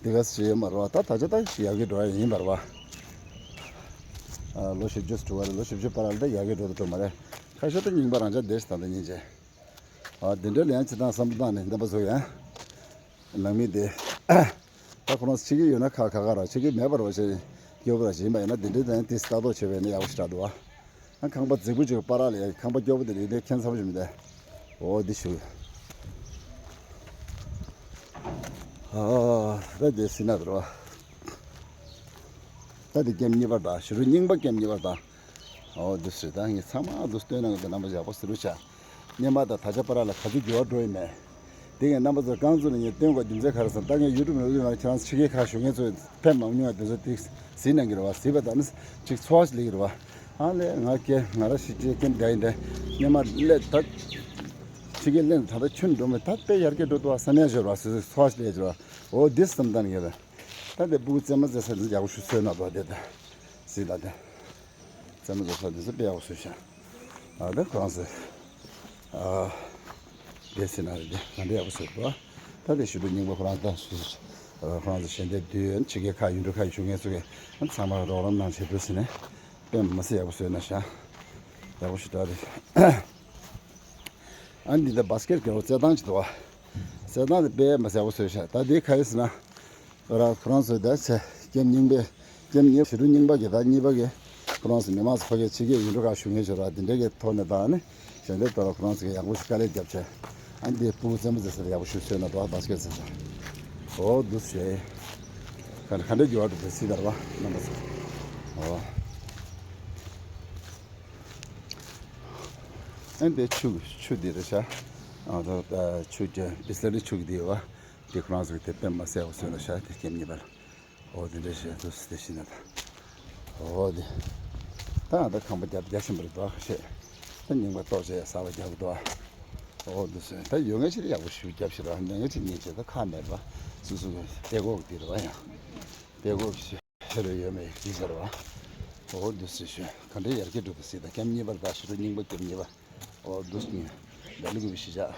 དེ་ག་ཞིག་ཡོད་མ་རེད་བ། ད་ད་ཆ་ད་ཞིག་ཡག་གི་འགྲོ་ཡ་ཡིན་པ་རེད་བ། ཨ་ལོ་བཞི་བཅུ་དྲུག་པ་རེད། ལོ་བཞི་བཅུ་པ་ལ་ད་ཡག་གི་འགྲོ་དུ་འགྲོ་མ་རེད། ཁ་ཤོ་ད་རྙིང་པ་རང་ཅག་བསྡད་ཤི་ད་ད་སྙིང་རྗེ། ཨ་དེ་འདྲས་ལ་ཡང་ཅི་དང་བསམ་བློ་བཏང་ནས་འདི་པ་ཚོ་ཡང་ནང་མི་དེ། ད་ཁོ་རང་ཕྱི་གི་ཡོད་ན་ཁ་ཁ་ཁ་ར་ཕྱི་གི་མེད་པར་བ་ཞེས་སྐྱོ་པོ་ར་ཞིག་ཡིན་པ་ཡིན་ན་དེ་འདྲའི་དང་དེ་ལྟ་རྟོག་བྱེད་པ་ཡིན་ན་ཡག་པོ་ཞིག་རག་འདུག་བ། ཨ་ཁང་པ་རྫིག་པོ་ཅིག་པ་ར་ལ་ཡ་ཁང་པ་སྐྱོ་པོ་དེ་རེད་དེ་ཁྱད་མཚར་པོ་ཞིག་མི་འདུག་ཨོ་འདི་ཞུ། ཨ་ད་དེ་སྲིད་ན་འདུག་བ། ད་དེ་ཀེམ་གཉིས་པ་དང་ཞི་རུ་རྙིང་པ་ཀེམ་གཉིས་པ་དང་། ཨོ་འདི་སྲིད་ད་ངས་ཚང་མ་འདུག་སྟོན་གནང་གི་འདུག་རྣམ་པ་ཡག་པོ་ཟེར་རུ་བྱ། སྙེ་མ་དང་ད་ཆ་པ་ར་ལ་ག་ཚོད་འགྱུར་བ་འགྲོ་ཡི་མེད། དེ་ངས་རྣམ་པ་ཚོར་རྐང་བཙུགས་ནས་ངས་སྟོན་དགོས་རྒྱུ་མཚན་ག་རེ་ཟེར་ན་ད་ངས་ཡུ་ཊུབ་ནང་ལུས་ན་ཁྱེད་རང་ཚོ་ཕྱི་རྒྱལ་ཁག་བཞུགས་མཁན་ཚོས་ཕེབས་མ་མྱོང་བ་དེ་ཚོ་ཏིག་གཟིགས་གནང་གི་རེད་བ། གཟིགས་པ་དང་ནི་ཅིག་ཚོར་བ་ཞིག་སླེབས་ཀྱི་རེད་བ། ཨ་ལས་ང་སྐད་ང་ར་ཕྱི་རྒྱལ་སྐད་འདྲ་ཡིན་འདྲ་སྙེ་མ་སླེབས་ད་ཕྱི་རྒྱལ་སླེབས་ད་ལྟ་ཁྱོན་འགྲོ་མེད་ད་དཔེ་ཡར་རྒྱས་འགྲོ་འདུག་བ་བསམ་ཡ་ཞོར་བ་ཟེར་ཚོར་བ་ཞིག་སླེབས་ཀྱི་རེད་བ། འོ་འདི་བསམ་སྟངས་ཀྱི་རེད། ད་དེ་སྤུ་གུ་རྩེད་མོ་རྩེ་ས་འདི་ཡག་པོ་ཞིག་བཟོས་གནང་འདུག་དེ་ད་གཟིགས་ད་དེ། རྩེད་མོ་རྩེ་ས་འདི་ཚོ་དཔེ་ཡག་པོ་བཟོས་ཤག་ཨ་ད་ཁོ་རང་ཚོས་ཨ་དེ་ཟེར་ན་རེད་དེ་ག་འདྲ་ཡག་པོ་བཟོས་འདུག་ད་དེ་ཞི་ལུ་རྙིང་པ་ཁོ་རང་ད་ཁོ་རང་ཚོ་ཞལ་འདེབས་དུས་ཕྱི་རྒྱལ་ཁག་ཡུལ་གྲུ་ཁག་གི་བཞུགས་མཁན་ཚོ་གིས་ཚང་མ་རོགས་རམ་གནང་བྱས་འདུག་ཟེར་ནས་དཔེ་མི་སྲིད་ཡག་པོ་བཟོས་གནང་ཤག་ཡག་པོ་ཞེ་དྲག་རེད། ཨ་འདི་ད་བཱ་སི་ཀེཊ་གི་རྩེད་ཐང་ཅིག་འདུག་བ། རྩེད་ཐང་དེ་དཔེ་མི་སྲིད་ཡག་པོ་བཟོས་ཤག་ད་དེ་ག་རེ་ཟེར་ན། ཁོ་རང་ཁོ་རང་ཚོའི་ད་ཚེ་ཀེམ་རྙིང་པའི་ཀེམ་གཉིས་ཞི་ལུ་རྙིང་པ་གི་ད་གཉིས་པ་གི་ཁོ་རང་ཚོ་མི་མང་ཚོ་ཕ་གིའི་ཕྱི་རྒྱལ་ཡུལ་གྲུ་ཁག་བཞུགས་མཁན་ཚོ་ར་དེ་འདྲའི་གི་ཐོག་ནས་ད་ནི་ཞལ་འདེབས་ལྟར་ཁོ་རང་ཚོ་གི་ཡག་པོ་ཞིག་དཀའ་ལས་བརྒྱབ་བྱས། ཨ་འདི་སྤུ་གུ་རྩེད་མོ་རྩེ་ས་ལ་ཡག་པོ་ཞིག་བཟོས་གནང་འདུག་བ། བཱ་སི་ཀེཊ་རྩེ་ས། ཨོ་འདུག་སེ་ག་ག་འདྲ་འགྱུར་བ་འགྲོ་དེ་སྲིད་ལྟར་བ་རྣམ་པ་ཚོ། ཨོ། ཨ་འདི་ཆུ་ཆུ་འདི་རེད་ཤག་ཨ་ད་ཆུ་ཀྱི་བི་སི་ལེ་རི་ཆུ་གི་འདི་ཡོད་བ། དེ་ཁོ་རང་ཚོ་གི་དེ་དཔེ་མི་སྲིད་ཡག་པོ་བཟོས་གནང་ཤག་དེ་ཀེམ་གཉིས་པ་ལ། ཨོ་དེ་འདྲ་བྱས་འདུག་སེ་དེ་བྱས་ན་ད། ཨོ་དེ། ད་ང་ད་ཁང་པ་རྒྱབ་རྒྱག་བཞིན་པ་རེད་འདུག་ཁ་ཤས། ད་རྙིང་པ་གཏོར་བྱས་གསར་པ་རྒྱབ་འདུག་ཨོ་འདུག་སེ་ད་ཡོད་ངེས་ཅིག་ཡག་པོ་ཞིག་རྒྱབ་ཤི་ར་ཉན་ངེས་ཅིག་ཉན་བྱས་ད་ཁ་མེད་པ། སོ་སོ་གི་དཔེ་ཀོག་འདི་རེད་བ་ཡང་། དཔེ་ཀོག་ཞིག་ཤི་ར་ཡོད་མེད་ཅིག་ཟེར་བ། ཨོ་འདུག་སེ་ཞུ་ག་འདྲའི་ཡར་རྒྱས་འགྲོ་འདུག་སེ་ད་ཀེམ་གཉིས་པར་ད་ཞི་རུ་རྙིང་པ་ཀེམ་གཉིས་པ། ཨོ་འདུག་སེ་ཉིན་ད་ལུ་གི་བི་ཤི་ཇ།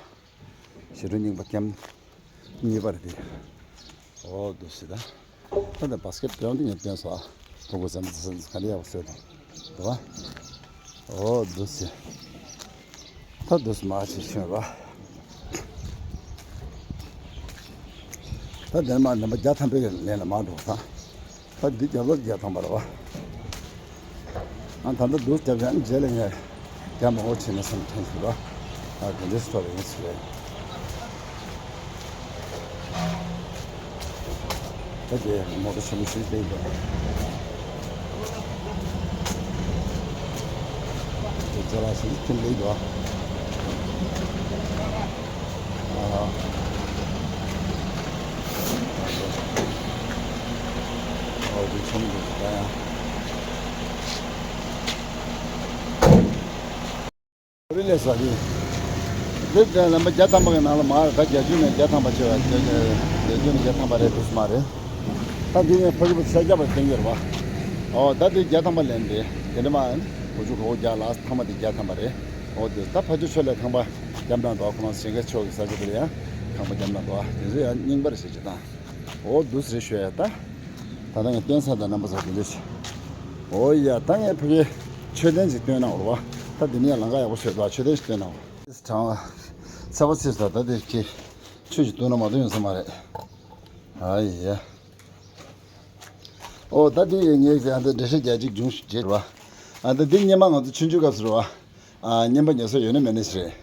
ཞི་རུ་རྙིང་པ་ཀེམ་གཉིས་པར་དེ། ཨོ་འདུག་སེ་ད། ད་ལྟ་བཱ་སི་ཀེཊ་སྟོན་དེ་ངས་སྟོན་སོང་ཨ། ཕྲུ་གུ་ཙམ་ཙམ་ག་འདྲ་ཡག་པོ་བཟོས་དང་། འདུག་བ། ཨོ་འདུག་སེ། ད་འདུག་སེ་མ་ཅིག་ཤོད་ར། ད་དེ་མ་ནམ་པ་བརྒྱ་ཐམ་པའི་ལན་ལ་མ་འགྲོ་ད། ད་འདི་རྒྱབ་ལོགས་རྒྱབ་ཐང་པ་རེད་བ། ཨ་ད་ལྟ་འདུག་རྒྱབ་ཡང་རྗེས་ལ་ངས་རྒྱབ་མང་པོ་བྱས་ན་བསམ་དྲན་ཞུ་ར། ཨ་དེ་འདྲའི་སི་ཊོ་རི་ཡིན་ཟེར་བས། ད་དེ་མོ་ཊ་ཆེན་པོ་ཞིག་སླེབས་འདུག་དེ་ཅ་ལག་ཞིག་ཐོན་སླེབས་འདུག་ཨ། ཨོ་དེ་ཆུང་དུ་ད་ཡང་། རི་ལས་ས་རི། འདི་ལམ་པ་བརྒྱ་ཐམ་པ་གི་ནང་ལ་མ་རེད། ད་བརྒྱད་ཅུ་ནས་བརྒྱ་ཐམ་པ་བྱས་པ་བརྒྱད་ཅུ་ནས་བརྒྱ་ཐམ་པ་རེད་འདུག་སེ་མ་རེད། ད་འདི་ངས་ཕ་གི་བུ་ས་སྐྱ་པ་བསྟན་གྱི་རེད་བ། ཨོ་ད་འདི་བརྒྱ་ཐམ་པ་ལེན་དེ་དེ་འདྲ་མ་ཡིན། དགུ་བཅུ་གོ་དགུ་བརྒྱ་ལ་ཐམ་པ་འདི་བརྒྱ་ཐམ་པ་རེད། ཨོ་འདི་ད་ཕ་ཆུ་ཆོས་ལས་ཁང་པ་རྒྱབ་ན་འདུག་ཁོ་རང་སེང་གེ་ཕྱོགས་ཀྱི་ས་ཆ་དེ་ལ་ཡང་ཁང་པ་རྒྱབ་ན་འདུག་དེ་ཚོ་ཡང་རྙིང་པ་རེད་ཟེར་གྱི་དང་། ཨོ་འདུག་སེ་ཞུ་ཡ་ད། ད་ལྟ་ངས་བསྟན་ས་དང་རྣམ་པ་ཚོ་དེ་འདྲ་ཞིག་ཨོ་ཡ་ད་ངས་ཕ་གིའི་མཆོད་རྟེན་ཞིག་སྟོན་གནང་བ་རེད་བ། ད་དེ་ནས་ལམ་ཁ་ཡག་པོ་བཟོས་འདུག་མཆོད་རྟེན་ཞིག་སྟོན་གནང་བ། གྲང་བ། ཚ་བ་ཚིག་ས་ད་དེ་ཁྱི་ཆུ་ཞིག་བཏུང་ན་མ་བཏུང་ཡོང་ས་མ་རེད། ཨ་ཡ། ཨོ་ད་དེ་ངས་ཟེར་ཨ་ད་འགྲེལ་བཤད་རྒྱག་ཅིག་འབྱུང་ཞིག་བྱེད་རེད་བ། ཨ་ད་དེ་སྔོན་མ་ང་ཚོ་ཆུང་ཆུང་སྐབས་སུ་རེད་བ། ཨ་རྔན་པ་ཉོ་ས་ཡོད་ན་མེད་ན་ཞིག་རེད།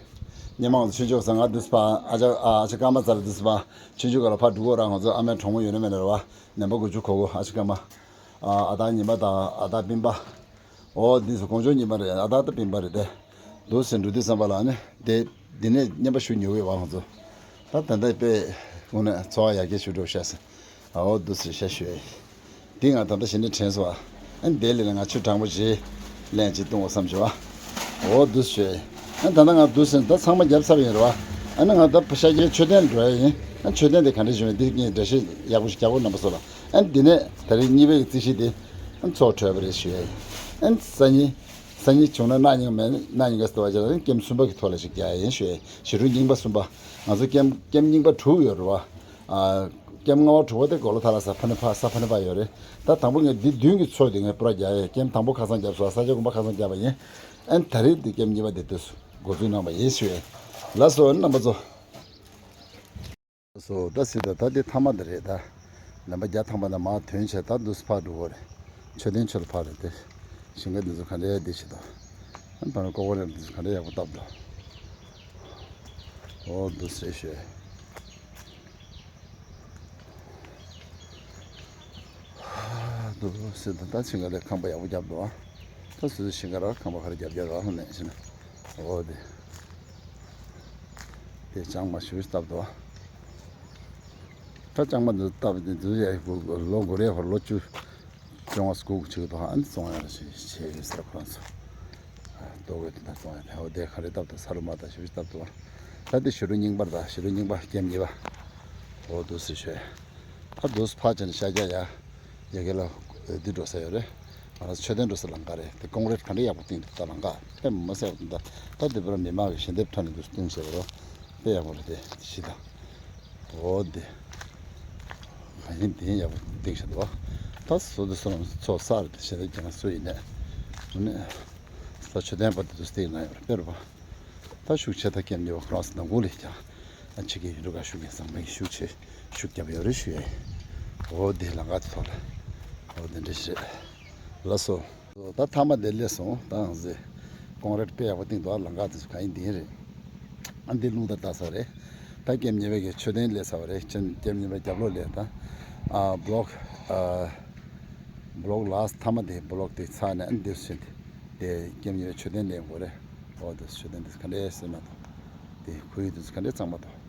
སྔོན་མ་ང་ཚོ་ཆུང་ཆུང་སྐབས་སུ་ང་འདུག་སེ་ཕ་ཨ་ཅག་ཨ་ཨ་ཅག་ཀརྨ་རྩ་ལ་འདུག་སེ་ཕ་ཆུང་ཆུང་སྐབས་ལ་ཕ་འབྲུག་སྒོ་ར་ང་ཚོ་ཨ་མའི་གྲོགས་མོ་ཡོད་ན་མེད་ན་རེད་བ། ནད་པ་དགུ་བཅུ་གོ་དགུ་ཨ་ཅག་ཀརྨ། ཨ་ཨ་ད་ཉི་མ་དང་ཨ་ད་སྤེན་པ། ཨོ་འདི་ཚོ་གོང་ཆོག་ཉི་མ་རེད། ཨ་ད་ད་སྤེན་པ་རེད་དེ། འདུག་སེ་འགྲོ་དུས་ཙམ་པ་ལ་ནི་དེ་འདི་ནས་རྔན་པ་ཞུ་ཉོ་གི་བ་ང་ཚོ། ད་ད་ལྟ་དཔེ་དངོས་གནས་འཚོ་བ་ཡར་རྒྱས་ཞུ་འགྲོ་ཤག་ཟེར། ཨོ་འདུག་སེ་ཤ་ཞུ་ཡ་ཡིན། འདི་ང་ད་ལྟ་གཞི་ནས་དྲན་སོང་བ། ཨ་ནི་དེ་ལས་ང་ཆུ་གྲང་པོ་བཞེས་ལན་ཅིག་བཏུང་བ་བསམ་བྱུང་བ། ཨོ་འདུག་སེ་ཞུ་ཡ་ཡིན། ཨ་ད་ལྟ་ང་འདུག་སེ་ད་ཚང་མ་བརྒྱབ་ཚར་ཡིན་རེད་བ། ཨ་ནི་ང་ད་ཤར་རྒྱལ་མཆོད་རྟེན་འགྲོ་ཡ་ཡིན། ཨ་མཆོད་རྟེན་དེ་ག་འདྲ་བྱུང་བ་འདི་ངས་འགྲེལ་བཤད་ཡག་པོ་ཞིག་རྒྱག་དགོས་རྣམ་པ་ཚོ་ལ། ཨ་ནི་འདི་ནས་ད་རེས་གཉིས་པའི་རྩིས་གཞི་དེ་ཨ་ནི་ཚོགས་གྲོལ་བ་རེད་ཞུ་ཡ་ཡིན། ཨ་ནི་སང་ཉིན། སང་ཉིན་བྱུང་ན་གནངས་ཉིན་མེད་ན་གནངས་ཉིན་ག་ཟེར་བ་ཅིག་ལ་ཀེམ་གསུམ་པ་གི་ཐོག་ལ་ཞིག་རྒྱག་ཡ་ཡིན་ཞུ་ཡ་ཡིན། ཞི་ལུ་རྙིང་པ་གསུམ་པ། ང་ཚོ་ཀེམ་ཀེམ་རྙིང་པ་དྲུག་ཡོད་རེད་བ། ཨ་ཀེམ་ལྔ་པ་དྲུག་པ་དེ་གོ་ལ་ཐ་ལ་ས་ཕ་ནི་ཕ་ས་ཕ་ནི་ཕ་ཡོད་རེད། ད་དང་པོ་ངས་འདི་བདུན་གྱི་ཚོགས་དེ་ངས་པུ་ར་རྒྱག་ཡས། ཀེམ་དང་པོ་ཁ་སང་བརྒྱབ་སོང་། ས་སྐྱ་དགོན་པ་ཁ་སང་བརྒྱབ་པ་ཡིན། ཨན་ད་རེས་འདི་ཀེམ་གཉིས་པ་འདི་དུས་འགོ་འཛུགས་གནང་བ་ཡིན་ཞུ་ཡས། ལགས་སོ་རྣམ་པ་ཚོ། སོ་ད་སྲིད་ད་ད་འདི་ཐ་མ་འདི་རེད་ད། ལམ་པ་བརྒྱ་ཐམ་པ་ན་མར་ཐོན་བྱས་ད་འདུག་སེ་ཕར་འགྲོ་གི་རེད། མཆོད་རྟེན་ཕྱོགས་ལ་ཕར་རེད་དེ། ཞིང་ཁ་འདི་ཚོ་ག་འདྲ་བསྡད་བྱས་ད། ཨན་ཕ་ནི་ཀོ་ཀོ་རེད་འདི་ཚོ་ག་འདྲ་ཡག་པོ་བཏབ་འདུག་ཨོ་འདུག་སེ་ཞུ་ཡས། འདུག་སེ་ད་ད་ཞིང་ཁ་ལ་ཁང་པ་ཡག་པོ་བརྒྱབ་འདུག་ཨ། ད་སོ་སོའི་ཞིང་ཁ་ལ་ཁང་པ་ག་རེ་བརྒྱབ་བརྒྱབ་ར་ཧོ་ནས་ཕྱིན་ན། འོ་དེ། དེ་ལྕང་མ་ཞུ་བཏབ་འདུག་ཨ། ད་ལྕང་མ་འདི་བཏབ་དེ་འདི་ཡ་ལོ་འགོར་ཡ་ཧོར་ལོ་བཅུ། བཅོ་ལྔ་སྒུག་ཅིག་ཏུ་ཨ་ནི་བཙོང་ཡག་ཞིག་བྱས་ཡོད་ཟེར་ཁོ་རང་ཚོ། ལྟོ་གོས་དེ་འདྲ་བཙོང་ཡག་དེ་འོ་དེ་ག་རེ་བཏབ་འདུག་ས་རུ་མ་དང་ཞུ་བཏབ་འདུག་ད་དེ་ཞུ་རུ་རྙིང་པར་དང་ཞུ་རུ་རྙིང་པ་ཀེམ་གཉིས་པ། འོ་འདུག་སེ་ཞོས། ཨ་འདུག་སེ་ཕར་ཕྱིན་ནས་ཤར་རྒྱག་ཡ། ཡ་གི་ལ་འདི་འགྲོ་ས་ཡོད་རེད། ང་རང་ཚོ་མཆོད་རྟེན་འགྲོ་ས་ལམ་ཁ་རེད་དེ། ཀོང་རེད་ག་འདྲ་ཡག་པོ་བཏིང་འདུག་ད་ལམ་ཁ་ཕེབས་མ་སེ་ད་ད་དེ་བར་མི་མང་གི་ཞལ་འདེབས་ཐོན་ནས་འདུག་བཏིང་བྱས་པ་རོ། དཔེ་ཡག་པོ་རེད་དེ་ཤི་ད། འོ་དེ། ག་ཡིན་དེ་ཡག་པོ་བཏིང་ཤག་འདུག་ད་སོ་དེ་སོ་ཚོ་ས་རེད་དེ་ཞལ་འདེབས་རྒྱག་ན་སུ་ཡིན་ནས། འོ་ནས། ད་མཆོད་རྟེན་པ་དེ་ཚོ་བཏིང་ན་ཡོད་རེད་དཔེ་རུ་བ། ད་ཤུགས་ཆེ་ད་ཀེམ་གཉིས་པ་ཁོ་རང་ཚོ་ནང་ཁུལ་ལས་ཀྱང་། ཨ་ཕྱི་རྒྱལ་ཡུལ་གྲུ་ཁག་ཤུགས་རྐྱེན་ཚང་མས་ཤུགས་ཆེ་ཤུགས་རྒྱབ་ཡོད་རེད་ཞུ་ཡ་ཡིན། འོ་འདི་ལམ་ཁ་དེ་ཐོག་ལ། འོ་འདི་འདྲ་ཞིག་རེད། ལགས་སོ། ད་མཐའ་མ་དེ་སླེབས་སོང་ད་ཨང་ཟེ། ཀོང་རེད་དཔེ་ཡག་པོ་བཏིང་འདུག་ལམ་ཁ་དེ་ཚོ་གང་ཡིན་འདི་ཡིན་རེད། ཨ་འདི་རླུང་རྟ་བཏགས་ས་རེད། ད་ཀེམ་གཉིས་པའི་གི་མཆོད་རྟེན་སླེབས་ས་རེད། ཀེམ་གཉིས་པའི་རྒྱབ་ལོགས་སླེབས་ད། ཨ་བྷི་ལོག་ཨ། བྷི་ལོག་ལ་སི་མཐའ་མ་དེ་བྷི་ལོག་དེ་ཚར་ནས་ཨ་འདི་ཚོ་ཕྱིན་ཏེ། དེ་ཀེམ་གཉིས་པའི་མཆོད་རྟེན་སླེབས་དགོས་རེད། འོ་དེ་མཆོད་རྟེན་དེ་ག་འདྲས་ཟེར་ན་དང་། དེ་ཁོར་ཡུག་དེ་ཚོ་ག་འདྲས་གཙང་མ་དང་།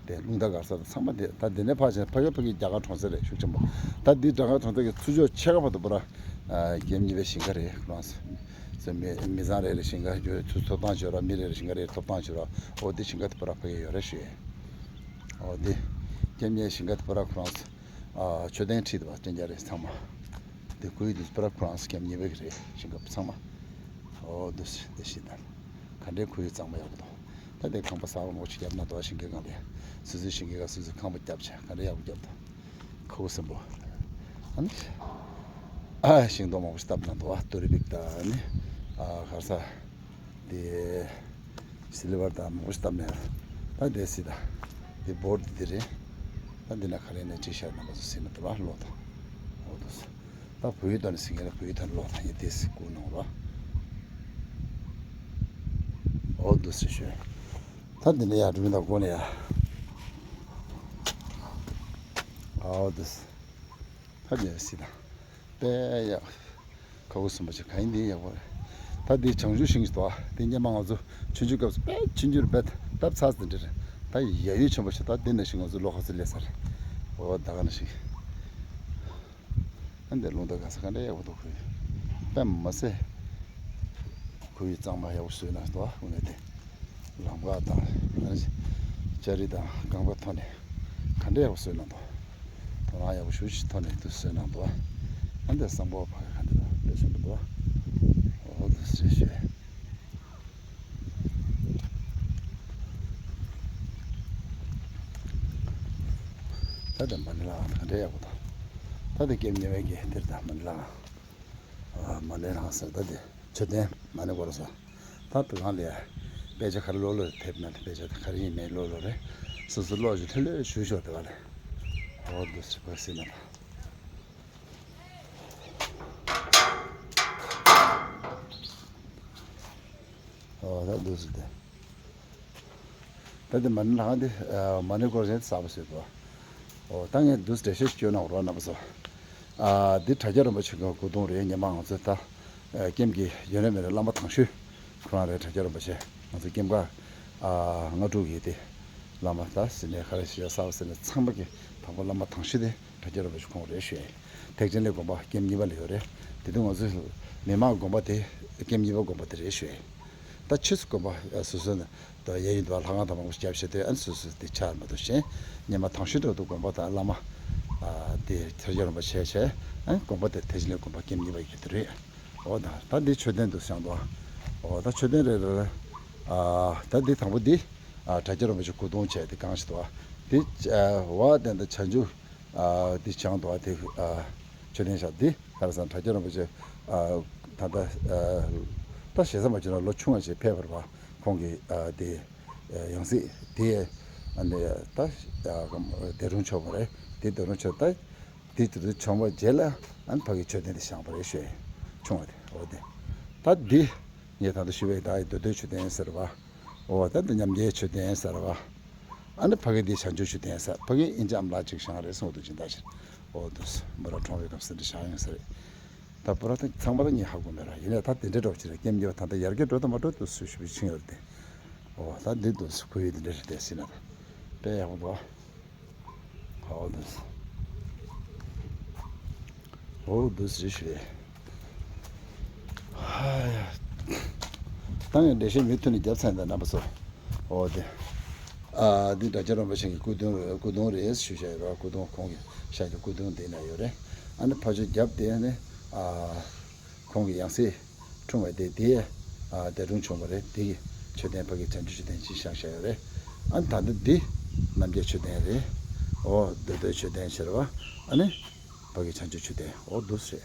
དེ་རླུང་རྟ་སྒར་ས་དང་ཚང་མ་དེ་ད་དེ་ནས་ཕར་ཕྱིན་ཕ་གི་ཕ་གི་རྒྱ་གར་གྲོང་གསེབ་རེད་ཤུགས་ཆེན་པོ། ད་འདི་རྒྱ་གར་གྲོང་གསེབ་ཀྱི་ཚུར་ཕྱོགས་ཕྱེད་ཀ་བར་དུ་པུ་ར། ཀེམ་གཉིས་པའི་ཞིང་ཁ་རེད་ཁོ་རང་ཚོ། མི་མི་ཚང་རེ་རེ་ཞིང་ཁ་ཡོད་ཚུར་ཐོབ་ཐང་བྱོས་ར་མི་རེ་རེ་ཞིང་ཁ་རེ་ཐོབ་ཐང་བྱོས་ར། འོ་དེ་ཞིང་ཁ་དེ་པུ་ར་ཕ་གི་ཡོད་རེད་ཞུ་ཡས། འོ་དེ། ཀེམ་གཉིས་ཞིང་ཁ་དེ་པུ་ར་ཁོ་རང་ཚོ། མཆོད་རྟེན་ཁྲིད་དུ་བ་སྤྲིན་རྒྱལ་རེད་ཚང་མ། དེ་ཁོའི་དུས་པུ་ར་ཁོ་རང་སྐྱབས་གཉིས་པའི་རེད་ཞིང་ཁ་ཚང་མ། འོ་དུ་སི་དེ་ཤི་དང་། ག་འདྲའི་ཁོའི་གཙང་མ་ཡག་པོ་དང་། ད་དེ་ཁང་པ་གསར་པ་མང་པོ་ཞིག་བརྒྱབ་ན་དོ་ཞིང་ཁའི་སྒང་ལས། སོ་སོའི་ཞིང་ཁའི་སྒང་སོ་སོའི་ཁང་པ་བརྒྱབ་བྱས་ག་འདྲའི་ཡག་པོ་བརྒྱབ་དང་། ཁོ་བོ་སེམས་པོ། ཨ་ནི། ཨ་ཤིང་སྡོང་མང་པོ་ཞིག་བཏབ་ན་དོ་ཏོ་རི་པིག་དང་ནི། ཨ་གར་ས། དེ། སི་ལི་བར་དང་མང་པོ་ཞིག་བཏབ་ནས། ད་དེ་སི་ད། དེ་བོར་དེ་དེ་རེད། ད་འདི་ན་ག་རེ་ནས་ཅི་ཤར་ན་མ་སུ་སི་ན་དེ་བ་ལོ་དང་། འོ་དུ་སི། ད་བུ་ཡུ་དང་ནི་སི་ངེ་ལ་བུ་ཡུ་དང་ལོ་དང་ཡི་དེ་སི་ཀུ་ནང་རོ། འོ་དུ་སི་ཤོད། ད་འདི་ནས་ཡར་འགྲོ་གི་འདུག་སྒོ་ནས་ཡར། འོ་དུ་སི། ཡ་སི་དང་། དཔེ་ཡག་ཁ་ཁུ་སུམ་པ་ཆེ་ག་ཡིན་འདི་ཡག་པོ་རེད། ད་འདི་བྱང་ཆུབ་ཤིང་ཞིག་འདུག་ཨ། འདི་སྔོན་མ་ང་ཚོ་ཆུང་ཆུང་སྐབས་སུ་དཔེ་ཆུང་ཆུང་རེད་པས་བཏབ་ཚར་ཟིན་འདྲ་རེད། ད་ཡ་ཡུལ་ཆེན་པོ་ཞིག་ད་འདི་ནང་བཞིན་ང་ཚོ་ལོ་ཁ་ཚོ་སླེབས་ཚར་རེད། འོ་ད་ག་ནང་བཞིན། ཨ་འདི་རླུང་རྟ་ག་ས་ག་འདྲ་ཡག་པོ་འདུག་ཁོའི་དཔེ་མ་སྲིད། ཁོའི་གཙང་མ་ཡག་པོ་བཟོས་གནང་འདུག་ཨ། དངོས་གནས་དེ། ལམ་ཁ་དང་ལྕགས་རི་དང་རྐང་པ་ཐོག་ནས་ག་འདྲ་ཡག་པོ་བཟོས་གནང་འདུག་དོ་སྣང་ཡག་པོ་ཞེ་པོ་ཅིག་ཐོག་ནས་དུ་བཟོས་གནང་འདུག་ཨ་འདི་བསམ་པ་ཕ་གི་ག་འདྲ་དང་དཔེ་བཟོས་འདུག་འོ་དུ་ཟེར་ཞེས། ད་ལྟ་མ་ཎི་ལག་ག་འདྲ་ཡག་པོ་དང་། ད་ལྟ་སྐྱེམས་ཉེ་བའི་གི་དེར་དང་མ་ཎི་ལག་མ་ཎི་ལག་ཟེར་ད་དེ་མཆོད་རྟེན་མ་ཎི་སྐོར་ཟེར། ད་བོད་ཁང་ལ་དཔེ་ཆ་ག་རེ་ཀློག་ཀློག་ཕེབས་ན་དཔེ་ཆ་དེ་ག་རེ་ཡིན་མིན་ཀློག་ཀློག་རེད། སོ་སོ་ཀློག་ཞུ་ཐེ་ལོས་ཞུ་ཞོག་དེ་བ་ལས། འོ་འདུག་སེ་བ་སེ་ན་ད། འོ་ད་འདུག་སེ་དེ། ད་དེ་མ་ཎི་ལྷག་འདི་མ་ཎི་སྐོར་ཞིག་གསར་པ་ཟེར་དོ། འོ་ད་ངས་འདུག་འགྲེལ་བཤད་ཞིག་བསྐྱོན་གནང་རོགས་གནང་བ་སོ། འདི་དྲ་རྒྱ་རིན་པོ་ཆེ་གི་སྐུ་གདུང་རེད། སྔོན་མ་ང་ཚོས་ད་ཀེམ་གྱི་ཡོན་རེ་མེད་རེ་བླ་མ་དང་ཤོས་ཁོ་རང་རེད། དྲ་རྒྱ་རིན་པོ་ཆེ་ང་ཚོ་ཀེམ་ཀ་ལྔ་དྲུག་གི་དེ་བླ་མ་ད་ཟི་ནས་ག་རེ་ཞིག་གསར་པ་ཟེར་ནས་ཚང་མ་གི་དང་པོ་བླ་མ་དང་ཤོས་དེ། དྲ་རྒྱ་རིན་པོ་ཆེ་ཁོང་རེད་ཞུ་ཡ་ཡིན། ཐེག་ཆེན་གླིང་དགོན་པ་ཀེམ་གཉིས་པ་ལ་ཡོད་རེད། དེ་དུས་ང་ཚོ་མི་མང་དགོན་པ་དེ་ཀེམ་གཉིས་པ་དགོན་པ་དེ་རེད་ཞུ་ཡ་ཡིན། ད་ཕྱིས་སུ་དགོན་པ་སོ་སོ་ནས་ད་གཡས་གཡོན་དུ་ལྷ་ཁང་དང་མང་པོ་ཞིག་བརྒྱབ་བྱས་ཏེ་ཨ་ནི་སོ་སོ་དེ་ཆགས་མ་གཏོགས་གཞན་སྔོན་མ་དང་ཤོས་དུ་དགོན་པ་དང་བླ་མ་དེ་དྲ་རྒྱ་རིན་པོ་ཆེ་བྱས་ཨ་ནི་དགོན་པ་དེ་ཐེག་ཆེན་གླིང་དགོན་པ་ཀེམ་གཉིས་པ་ཡི་གེ་དེ་རེད། འོ་ད་ད་འདི་མཆོད་རྟེན་དུ་བཞེངས་འདུག་འོ་ད་མཆོད་རྟེན་རེད་རེད། ད་འདི་དང་པོ་འདི་དྲ་རྒྱ་རིན་པོ་ཆེ་སྐུ་གདུང་བྱས་ཏེ་གང་ཞིག་འདུག་འདི་བ་དན་དང་བྱང་ཆུབ། ཨ་འདི་བྱང་དུ་ཨ་དེ་ཨ་མཆོད་རྟེན་བཞག་འདི་ག་རེ་ཟེར་ན་དྲ་རྒྱ་རིན་པོ་ཆེ་ཨ་ད་ལྟ་ཨ་ད་ཞེ་ས་མ་བྱུང་ན་ལོ་ཆུང་བ་ཞིག་ཕེབས་པར་བ་ཁོང་གི་ཨ་དེ་ཡང་སྲིད་དེ་ཨ་ནི་ད་ཨ་སྡེ་སྲུང་མཆོག་པ་རེད། དེ་སྡེ་སྲུང་མཆོག་ད་དེ་དེ་དུ་བྱུང་བ་རྗེས་ལ་ཨ་ནི་ཕ་གི་མཆོད་རྟེན་དེ་བཞེངས་པ་རེད་ཞུ་ཡ་ཆུང་བ་དེ་འོ་དེ་ད་འདི་ངས་ད་ལྟ་ཞུ་བའི་ད་ཡི་མདོ་སྟོད་མཆོད་རྟེན་ཟེར་བ། འོ་ད་འདི་མཉམ་རྒྱལ་མཆོད་རྟེན་ཟེར་བ། ཨ་ནི་ཕ་གི་འདི་བྱང་ཆུབ་མཆོད་རྟེན་ཟེར། ཕ་གི་ཨིན་ཅི་ཨམ་ལགས་ཅིག་བཞེངས་རེད་གསུངས་འདུག་ཅི་འདྲ་ཞིག་འོ་དུ་སྨོ་ར་གྲོང་བའི་སྐབས་སུ་འདི་བཞེངས་ཡོད་ས་རེད། ད་པོ་ར་ད་ཚང་མ་ད་ངས་ཧ་གོ་མེད་ར། ཡིན་ནའི་ད་དེ་འདྲའི་འགྲོ་ཅི་རེད། སྐྱེམས་རྒྱབ་ད་ད་ཡར་རྒྱས་འགྲོ་དང་མ་འགྲོ་དུ་སུ་ཞུ་བའི་ཆིང་ཡོད་རེད་དེ། འོ་ད་འདི་དུ་སུ་ཁོ་ཡི་འདི་འདྲ་རེད་དེ་ཟིན་ན་ད་དཔེ་ཡག་པོ་འདུག་འོ་འདུག་འོ་འདུག་ཟེར་ཞུ་རེད། ཧ་ཡ། ད་ངས་འགྲེལ་བཤད་མུ་མཐུད་ནས་རྒྱབ་ཚར་ཡིན་ད་རྣམ་པ་ཚོ། འོ་དེ། ཨ་འདི་དྲ་རྒྱ་རིན་པོ་ཆེ་གི་སྐུ་གདུང་རེད། སྐུ་གདུང་རེད་ཞུ་བྱས་ཡོད་ར། སྐུ་གདུང་ཁོང་གི་ཤག་གི་སྐུ་གདུང་དེ་ན་ཡོད་རེད། ཨ་ནི་ཕ་ཆོས་རྒྱབ་དེ་ནི་ཨ་ཁོང་གི་ཡང་སྲིད་འཁྲུངས་པ་དེ་དེ་ཨ་དེ་སྒྲུང་བྱུང་བ་རེད། དེ་གི་མཆོད་རྟེན་ཕ་གི་བྱང་ཆུབ་མཆོད་རྟེན་ཅིག་བཞེངས་བཞག་ཡོད་རེད། ཨ་ནི་ད་ལྟ་འདི་རྣམ་རྒྱལ་མཆོད་རྟེན་རེད། འོ་མདོ་སྟོད་མཆོད་རྟེན་ཟེར་བ། ཨ་ནི་ཕ་གི་བྱང་ཆུབ་མཆོད་རྟེན་འོ་འདུག་ཟེར།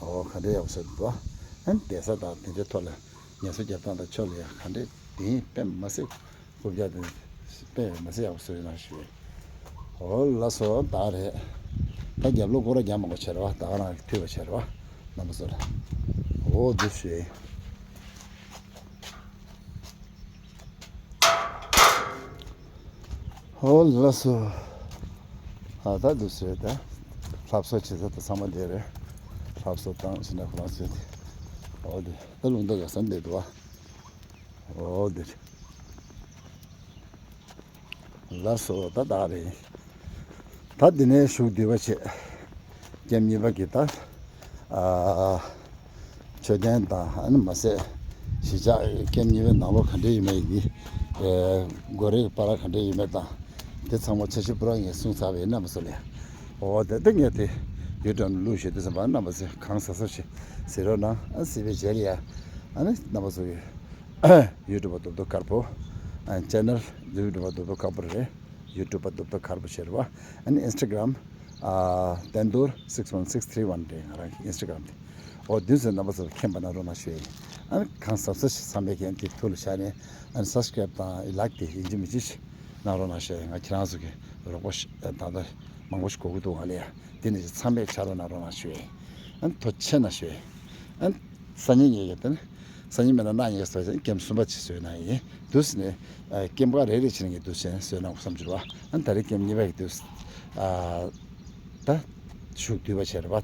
འོ་ག་འདྲ་ཡག་པོ་ཟེར་འདུག་ཨ་ནི་གདན་ས་དང་དེ་འདྲའི་ཐོག་ལ་ངལ་གསོ་རྒྱབ་སྟངས་དང་ཕྱོགས་ལ་ཡང་ག་འདྲ་དེ་དཔེ་མ་སྲིད་རྐུབ་བཀྱག་དེ་དཔེ་མ་སྲིད་ཡག་པོ་བཟོས་ཡོད་ན་ཞུ། འོ་ལགས་སོ་ད་རེད། ད་རྒྱབ་ལོགས་སྐོར་ར་རྒྱག་མང་པོ་བྱས་ར་བ། ད་ག་རང་གི་ཐུབ་པ་བྱས་ར་བ། རྣམ་པ་ཚོ་ལ་འོ་འདུག་ཞུ། ཧོ་ལགས་སོ། ཨ་ད་འདུག་ཟེར་ད། ལྷ་གསོལ་བྱེད་ས་དང་ཚང་མ་འདི་རེད། ལྷ་གསོལ་བཏང་ཕྱིན་ན་ཁོ་རང་ཚོས་དེ། འོ་དེ་ད་ལུང་འདི་ག་ས་འདི་འདུག་ཨ། འོ་དེ་རེད། ལགས་སོ་ད་ད་རེད། ད་འདི་ནས་ཞུགས་བསྡུས་པ་བྱེད། ཀེམ་གཉིས་པ་གི་ད། ཨ། མཆོད་རྟེན་དང་ཨ་ནི་མ་ཟད། གཞིས་ཆགས་ཀེམ་གཉིས་པའི་ནང་ལོགས་ག་འདྲ་ཡོད་མེད་ཀྱི། ཨེ། སྒོ་རའི་པར་ག་འདྲ་ཡོད་མེད་དང་། དེ་ཚང་མ་འཆར་གཞི་པུ་ར་ངས་གསུངས་ཚར་བའི་རྣམ་པ་ཚོ་ལ། འོ་དེ་ལྟ་ངས་དེ་ཡུ་ཊུབ་ནང་བླུགས་ཞེས་དུས་ཙམ་པ་རྣམ་པ་ཚོས་གང་གཟབ་གཟབ་ཞིག་གཟིགས་རོགས་གནང་། ཨ་གཟིགས་པའི་རྗེས་ལ་ཡ། ཨ་ནི་རྣམ་པ་ཚོ་གི་ཡུ་ཊུབ་པ་རྡོབ་རྡོབ་དཀར་པོ། ཨ་ནི་ཆེ་ནལ་ཡུ་ཊུབ་པ་རྡོབ་རྡོབ་དཀར་པོ་རེད། ཡུ་ཊུབ་པ་རྡོབ་རྡོབ་དཀར་པོ་ཟེར་བ། ཨ་ནི་ཨིན་སི་ཊ་གྷི་རམ། ཨ། བསྟན་རྡོར་six one six three one རེད་ང་རང་གི་ཨིན་སི་ཊ་གྷི་རམ་དེ། འོ་དུས་ཚོད་རྣམ་པ་ཚོར་མཁྱེན་པ་གནང་རོགས་གནང་ཞུ་ཡ་ཡིན། ཨ་ནི་གང་གཟབ་གཟབ་ཞིག་ཚང་མས་མཁྱེན་དེ་ཐུགས་ལ་བཞག་ནས་ཨ་ནི་སབ་སི་ཀ་རེབ་དང་ལའིཀ་དེ་ཡིན་གཅིག་མིན་གཅིག་ཞིག་གནང་རོགས་གནང་ཞུ་ཡ་ཡིན། ང་ཁྱེད་རང་ཚོ་གི་རོགས་པ་ཞིག་ད་ལྟ་མང་པོ་ཞིག་དགོས་ཀྱི་འདུག་ང་ལ་ཡ། དེ་ནས་ཚང་མས་ཕྱག་རོགས་གནང་རོགས་གནང་ཞུ་ཡ་ཡིན། ཨ་ནི་ཐུགས་རྗེ་ཆེ་གནང་ཞུ་ཡ་ཡིན། ཨ་ནི་སང་ཉིན་ངས་ཀྱི་དེ་ནི། སང་ཉིན་མེད་ན་གནངས་ཉིན་བཟོས་ཀྱང་ཀེམ་གསུམ་པ་ཅིག་བཟོས་གནང་ཡིན། དུས་ནི་ཀེམ་ཁག་རེ་རེ་བྱས་ནས་ཀྱི་དུས་ཆེན་བཟོས་གནང་དགོས་བསམ་གྱི་རེད་བ། ཨ་ནི་ད་རེས་ཀེམ་གཉིས་པ་ཡི་དུས་ད་ ཤུགས་བསྡུས་པ་བྱས་རེད་པ།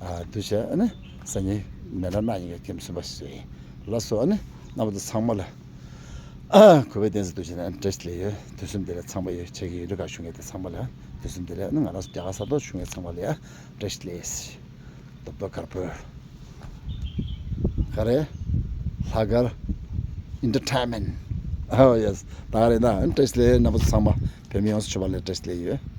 ཨ་འདུག་བྱས་ཨ་ནི་སང་ཉིན་མེ་ལ་ན་ཉིན་གྱི་ཀེམ་གསུམ་པ་ཞིག་བཟོས་ཡིན། ལགས་སོ། ཨ་ནི་རྣམ་པ་ཚོ་ཚང་མ་ལ་ཨ་གུས་པའི་བསྟན་འཛིན་རྡོ་རྗེ་ནས་བཀྲ་ཤིས་བདེ་ལེགས་ཡོད། དུས་གསུམ་བདེ་ལེགས། ཚང་མ་ཡོད་ཆེ་གི་ཡུལ་གྲུ་ཁག་བཞུགས་མཁན་དེ་ཚང་མ་ལ་དུས་གསུམ་བདེ་ལེགས། ཨ་ནི་ང་རང་ཚོ་རྒྱ་གར་ས་ཐོག་བཞུགས་མཁན་ཚང་མ་ལ་ཡ་བཀྲ་ཤིས་བདེ་ལེགས། རྡོབ་རྡོབ་དཀར་པོ། ག་རེ། ལྷག་དཀར་ཨེན་ཊར་ཊེན་མེན་ཊ། ཨོ་ཡེ་སི། ད་ག་རེ་ན་བཀྲ་ཤིས་བདེ་ལེགས། རྣམ་པ་ཚོ་ཚང་མ་བོད་མི་ཡོངས་སུ་གྱུར་པ་ལ་བཀྲ་ཤིས་བདེ་ལེགས་ཡོད།